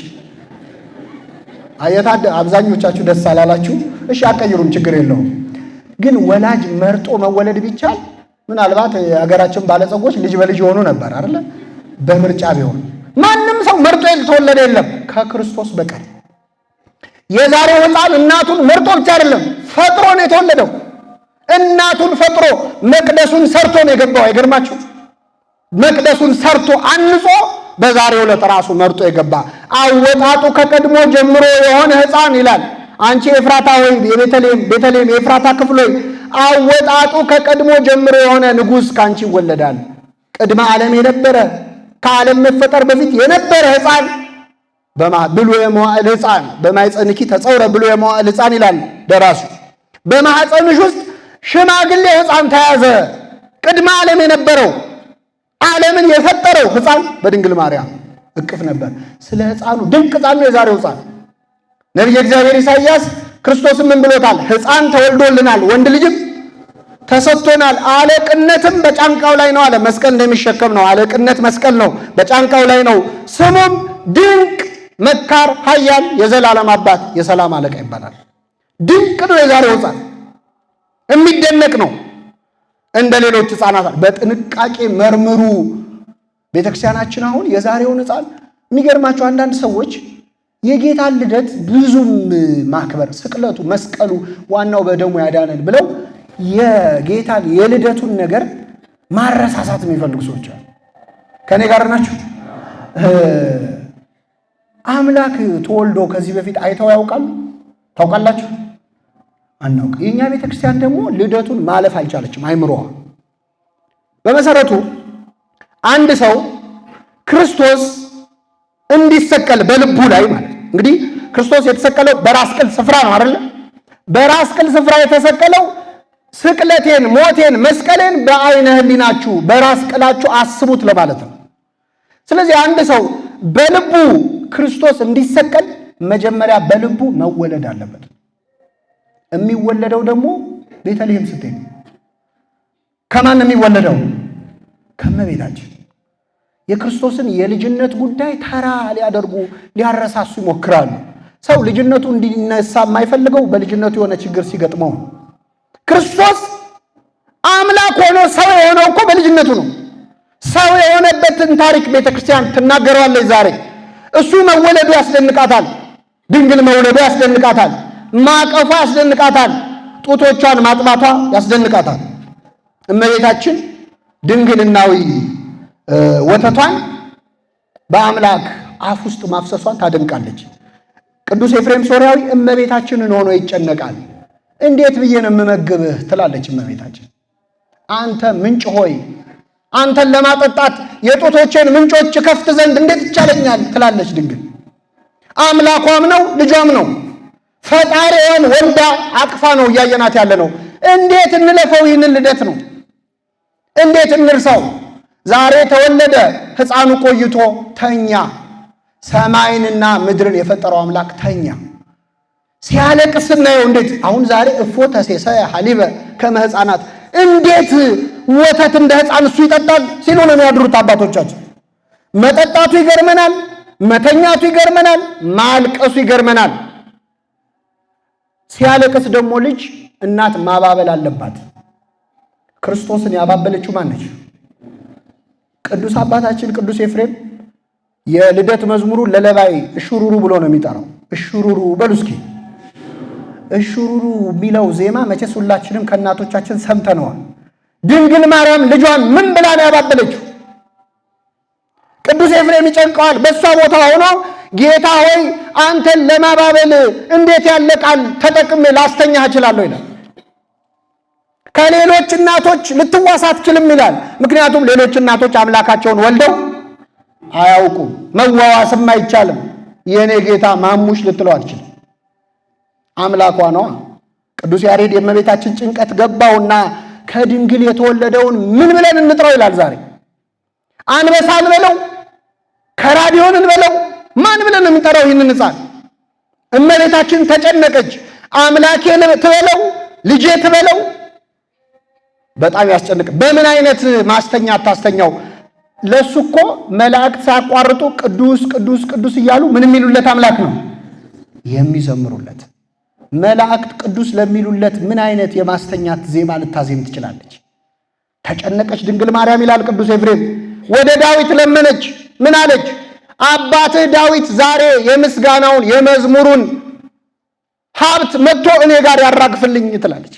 አየታደ አብዛኞቻችሁ ደስ አላላችሁ። እሺ አትቀይሩም፣ ችግር የለውም። ግን ወላጅ መርጦ መወለድ ቢቻል ምናልባት የሀገራችን ባለጸጎች ልጅ በልጅ የሆኑ ነበር አይደለ? በምርጫ ቢሆን ማንም ሰው መርጦ የተወለደ የለም ከክርስቶስ በቀር። የዛሬው ሕፃን እናቱን መርጦ ብቻ አይደለም ፈጥሮ ነው የተወለደው። እናቱን ፈጥሮ መቅደሱን ሰርቶ ነው የገባው። አይገርማችሁ? መቅደሱን ሰርቶ አንጾ በዛሬው ዕለት ራሱ መርጦ የገባ አወጣጡ ከቀድሞ ጀምሮ የሆነ ሕፃን ይላል። አንቺ ኤፍራታ ሆይ የቤተልሔም ቤተልሔም የኤፍራታ ክፍል ሆይ አወጣጡ ከቀድሞ ጀምሮ የሆነ ንጉሥ ከአንቺ ይወለዳል። ቅድመ ዓለም የነበረ፣ ከዓለም መፈጠር በፊት የነበረ ሕፃን ብሉየ መዋዕል ሕፃን በማኅፀንኪ ተጸውረ ብሉየ መዋዕል ሕፃን ይላል ደራሱ። በማኅፀንሽ ውስጥ ሽማግሌ ሕፃን ተያዘ። ቅድመ ዓለም የነበረው ዓለምን የፈጠረው ሕፃን በድንግል ማርያም እቅፍ ነበር። ስለ ሕፃኑ ድንቅ ሕፃን ነው የዛሬው ሕፃን። ነቢየ እግዚአብሔር ኢሳይያስ ክርስቶስን ምን ብሎታል? ሕፃን ተወልዶልናል፣ ወንድ ልጅም ተሰጥቶናል፣ አለቅነትም በጫንቃው ላይ ነው አለ። መስቀል እንደሚሸከም ነው። አለቅነት መስቀል ነው፣ በጫንቃው ላይ ነው። ስሙም ድንቅ መካር፣ ኃያል፣ የዘላለም አባት፣ የሰላም አለቃ ይባላል። ድንቅ ነው የዛሬው ሕፃን፣ የሚደነቅ ነው። እንደ ሌሎች ሕፃናት በጥንቃቄ መርምሩ። ቤተክርስቲያናችን አሁን የዛሬውን ሕፃን የሚገርማቸው አንዳንድ ሰዎች የጌታን ልደት ብዙም ማክበር ስቅለቱ፣ መስቀሉ ዋናው በደሙ ያዳነን ብለው የጌታን የልደቱን ነገር ማረሳሳት የሚፈልጉ ሰዎች አሉ። ከእኔ ጋር ናቸው። አምላክ ተወልዶ ከዚህ በፊት አይተው ያውቃሉ? ታውቃላችሁ? አናውቅ። የእኛ ቤተክርስቲያን ደግሞ ልደቱን ማለፍ አልቻለችም አይምሮዋ። በመሰረቱ አንድ ሰው ክርስቶስ እንዲሰቀል በልቡ ላይ ማለት እንግዲህ ክርስቶስ የተሰቀለው በራስ ቅል ስፍራ ነው አይደለ? በራስ ቅል ስፍራ የተሰቀለው ስቅለቴን፣ ሞቴን፣ መስቀሌን በአይነ ሕሊናችሁ በራስ ቅላችሁ አስቡት ለማለት ነው። ስለዚህ አንድ ሰው በልቡ ክርስቶስ እንዲሰቀል መጀመሪያ በልቡ መወለድ አለበት። የሚወለደው ደግሞ ቤተልሔም ስትሄድ ከማን ነው የሚወለደው? ከእመቤታችን። የክርስቶስን የልጅነት ጉዳይ ተራ ሊያደርጉ ሊያረሳሱ ይሞክራሉ። ሰው ልጅነቱ እንዲነሳ የማይፈልገው በልጅነቱ የሆነ ችግር ሲገጥመው ነው። ክርስቶስ አምላክ ሆኖ ሰው የሆነው እኮ በልጅነቱ ነው። ሰው የሆነበትን ታሪክ ቤተክርስቲያን ትናገረዋለች ዛሬ። እሱ መወለዱ ያስደንቃታል። ድንግል መውለዱ ያስደንቃታል። ማቀፏ ያስደንቃታል። ጡቶቿን ማጥባቷ ያስደንቃታል። እመቤታችን ድንግልናዊ ወተቷን በአምላክ አፍ ውስጥ ማፍሰሷን ታደንቃለች። ቅዱስ ኤፍሬም ሶርያዊ እመቤታችንን ሆኖ ይጨነቃል። እንዴት ብዬ ነው የምመግብህ ትላለች እመቤታችን። አንተ ምንጭ ሆይ አንተን ለማጠጣት የጡቶቼን ምንጮች ከፍት ዘንድ እንዴት ይቻለኛል ትላለች ድንግል። አምላኳም ነው ልጇም ነው። ፈጣሪዋን ወልዳ አቅፋ ነው እያየናት ያለ ነው። እንዴት እንለፈው ይህንን ልደት ነው? እንዴት እንርሳው? ዛሬ ተወለደ ሕፃኑ ቆይቶ ተኛ። ሰማይንና ምድርን የፈጠረው አምላክ ተኛ። ሲያለቅስ ስናየው እንዴት አሁን ዛሬ እፎ ተሴሰ ሐሊበ ከመ ሕፃናት፣ እንዴት ወተት እንደ ሕፃን እሱ ይጠጣል ሲሉ ነው የሚያድሩት አባቶቻችን። መጠጣቱ ይገርመናል፣ መተኛቱ ይገርመናል፣ ማልቀሱ ይገርመናል። ሲያለቅስ ደግሞ ልጅ እናት ማባበል አለባት። ክርስቶስን ያባበለችው ማነች? ቅዱስ አባታችን ቅዱስ ኤፍሬም የልደት መዝሙሩ ለለባይ እሹሩሩ ብሎ ነው የሚጠራው። እሹሩሩ በሉ እስኪ። እሹሩሩ የሚለው ዜማ መቼስ ሁላችንም ከእናቶቻችን ሰምተነዋል። ድንግል ማርያም ልጇን ምን ብላ ነው ያባበለችው? ቅዱስ ኤፍሬም ይጨንቀዋል። በእሷ ቦታ ሆኖ ጌታ ሆይ አንተን ለማባበል እንዴት ያለ ቃል ተጠቅሜ ላስተኛህ እችላለሁ ይላል። ከሌሎች እናቶች ልትዋስ አትችልም ይላል። ምክንያቱም ሌሎች እናቶች አምላካቸውን ወልደው አያውቁም። መዋዋስም አይቻልም። የእኔ ጌታ ማሙሽ ልትለው አትችልም። አምላኳ ነዋ። ቅዱስ ያሬድ የእመቤታችን ጭንቀት ገባውና ከድንግል የተወለደውን ምን ብለን እንጥራው ይላል። ዛሬ አንበሳ እንበለው፣ ከራዲዮን እንበለው፣ ማን ብለን ነው የምንጠራው ይህንን ሕፃን? እመቤታችን ተጨነቀች። አምላኬ ትበለው፣ ልጄ ትበለው፣ በጣም ያስጨንቅ። በምን አይነት ማስተኛ አታስተኛው? ለሱ እኮ መላእክት ሳያቋርጡ ቅዱስ ቅዱስ ቅዱስ እያሉ ምን የሚሉለት አምላክ ነው የሚዘምሩለት። መላእክት ቅዱስ ለሚሉለት ምን አይነት የማስተኛት ዜማ ልታዜም ትችላለች? ተጨነቀች ድንግል ማርያም ይላል ቅዱስ ኤፍሬም። ወደ ዳዊት ለመነች። ምን አለች? አባትህ ዳዊት ዛሬ የምስጋናውን የመዝሙሩን ሀብት መጥቶ እኔ ጋር ያራግፍልኝ ትላለች።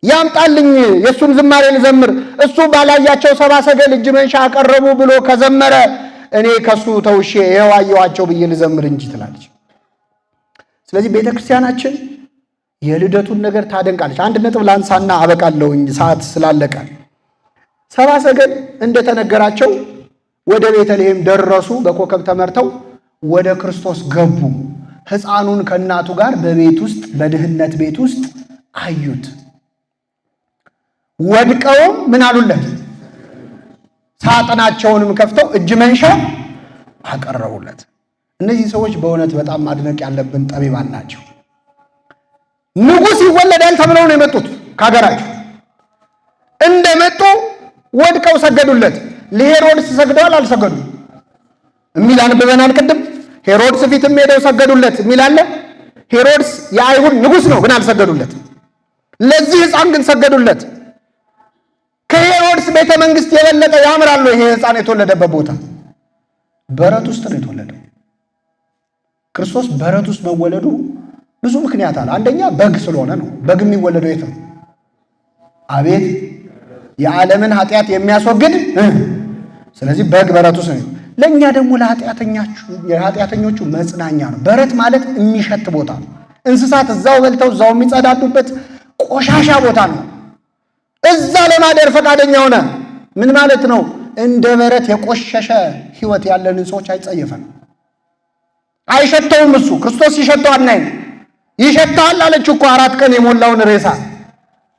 ያምጣልኝ የእሱን ዝማሬ ልዘምር። እሱ ባላያቸው ሰብአ ሰገል እጅ መንሻ አቀረቡ ብሎ ከዘመረ እኔ ከሱ ተውሼ ይኸው አየኋቸው ብዬ ልዘምር እንጂ ትላለች። ስለዚህ ቤተ ክርስቲያናችን የልደቱን ነገር ታደንቃለች። አንድ ነጥብ ላንሳና አበቃለሁኝ ሰዓት ስላለቀ። ሰብአ ሰገል እንደተነገራቸው ወደ ቤተልሔም ደረሱ። በኮከብ ተመርተው ወደ ክርስቶስ ገቡ። ሕፃኑን ከእናቱ ጋር በቤት ውስጥ በድህነት ቤት ውስጥ አዩት። ወድቀውም ምን አሉለት? ሳጥናቸውንም ከፍተው እጅ መንሻ አቀረቡለት። እነዚህ ሰዎች በእውነት በጣም ማድነቅ ያለብን ጠቢባን ናቸው። ንጉሥ ይወለዳል ተብለው ነው የመጡት ከሀገራቸው። እንደመጡ ወድቀው ሰገዱለት። ለሄሮድስ ሰግደዋል አልሰገዱም የሚል አንብበናል ቅድም። ሄሮድስ ፊትም ሄደው ሰገዱለት የሚል አለ። ሄሮድስ የአይሁድ ንጉሥ ነው፣ ግን አልሰገዱለት። ለዚህ ሕፃን ግን ሰገዱለት። ከሄሮድስ ቤተ መንግስት የበለጠ ያምራሉ። ይሄ ሕፃን የተወለደበት ቦታ በረት ውስጥ ነው የተወለደው። ክርስቶስ በረት ውስጥ መወለዱ ብዙ ምክንያት አለ። አንደኛ በግ ስለሆነ ነው። በግ የሚወለደው የት ነው? አቤት የዓለምን ኃጢአት የሚያስወግድ። ስለዚህ በግ በረት ውስጥ ነው። ለእኛ ደግሞ ለኃጢአተኞቹ መጽናኛ ነው። በረት ማለት የሚሸት ቦታ ነው፣ እንስሳት እዛው በልተው እዛው የሚጸዳዱበት ቆሻሻ ቦታ ነው። እዛ ለማደር ፈቃደኛ ሆነ። ምን ማለት ነው? እንደ በረት የቆሸሸ ሕይወት ያለንን ሰዎች አይጸየፈም፣ አይሸተውም። እሱ ክርስቶስ ሲሸተው አናይም። ይሸተዋል አለች እኮ 4 ቀን የሞላውን ሬሳ።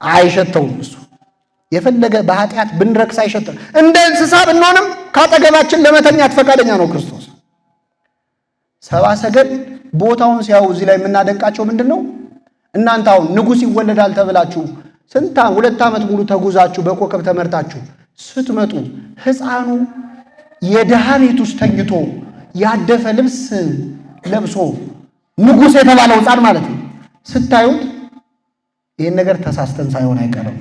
አይሸተውም። እሱ የፈለገ በኃጢአት ብንረክስ አይሸተም። እንደ እንስሳ ብንሆንም ካጠገባችን ለመተኛት ፈቃደኛ ነው ክርስቶስ። ሰብአ ሰገል ቦታውን ሲያዩ እዚህ ላይ የምናደንቃቸው ምንድን ነው? እናንተ አሁን ንጉሥ ይወለዳል ተብላችሁ ስንት 2 ዓመት ሙሉ ተጉዛችሁ በኮከብ ተመርታችሁ ስትመጡ ሕፃኑ የድሃ ቤት ውስጥ ተኝቶ ያደፈ ልብስ ለብሶ ንጉሥ የተባለው ሕፃን ማለት ነው ስታዩት ይህን ነገር ተሳስተን ሳይሆን አይቀርም።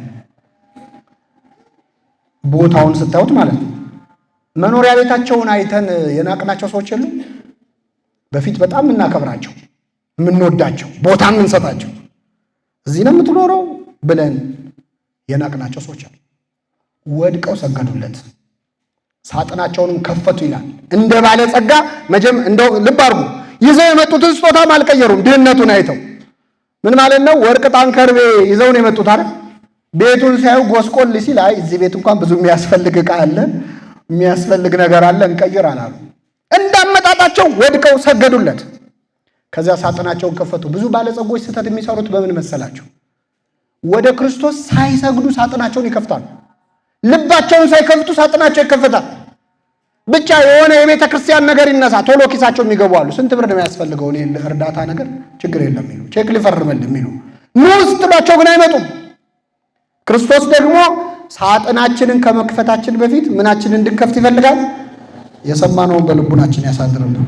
ቦታውን ስታዩት ማለት ነው። መኖሪያ ቤታቸውን አይተን የናቅናቸው ሰዎች የሉም። በፊት በጣም የምናከብራቸው፣ የምንወዳቸው፣ ቦታ የምንሰጣቸው፣ እዚህ ነው የምትኖረው ብለን የናቅናቸው ሰዎች አሉ። ወድቀው ሰገዱለት፣ ሳጥናቸውንም ከፈቱ ይላል። እንደ ባለጸጋ መቼም እንደው ልብ አድርጉ፣ ይዘው የመጡትን ስጦታም አልቀየሩም። ድህነቱን አይተው ምን ማለት ነው? ወርቅ፣ ዕጣን፣ ከርቤ ይዘው ነው የመጡት አይደል? ቤቱን ሲያዩ ጎስቆል ሲል አይ እዚህ ቤት እንኳን ብዙ የሚያስፈልግ ዕቃ አለ፣ የሚያስፈልግ ነገር አለ፣ እንቀይር አላሉ። እንዳመጣጣቸው ወድቀው ሰገዱለት። ከዚያ ሳጥናቸውን ከፈቱ። ብዙ ባለጸጎች ስህተት የሚሰሩት በምን መሰላቸው? ወደ ክርስቶስ ሳይሰግዱ ሳጥናቸውን ይከፍታሉ። ልባቸውን ሳይከፍቱ ሳጥናቸው ይከፈታል። ብቻ የሆነ የቤተ ክርስቲያን ነገር ይነሳ፣ ቶሎ ኪሳቸው የሚገቡ አሉ። ስንት ብር ነው የሚያስፈልገው? እኔ እርዳታ ነገር ችግር የለም የሚሉ፣ ቼክ ሊፈርምልህ የሚሉ፣ ኑ ስትሏቸው ግን አይመጡም። ክርስቶስ ደግሞ ሳጥናችንን ከመክፈታችን በፊት ምናችንን እንድንከፍት ይፈልጋል። የሰማነውን በልቡናችን ያሳድርልን።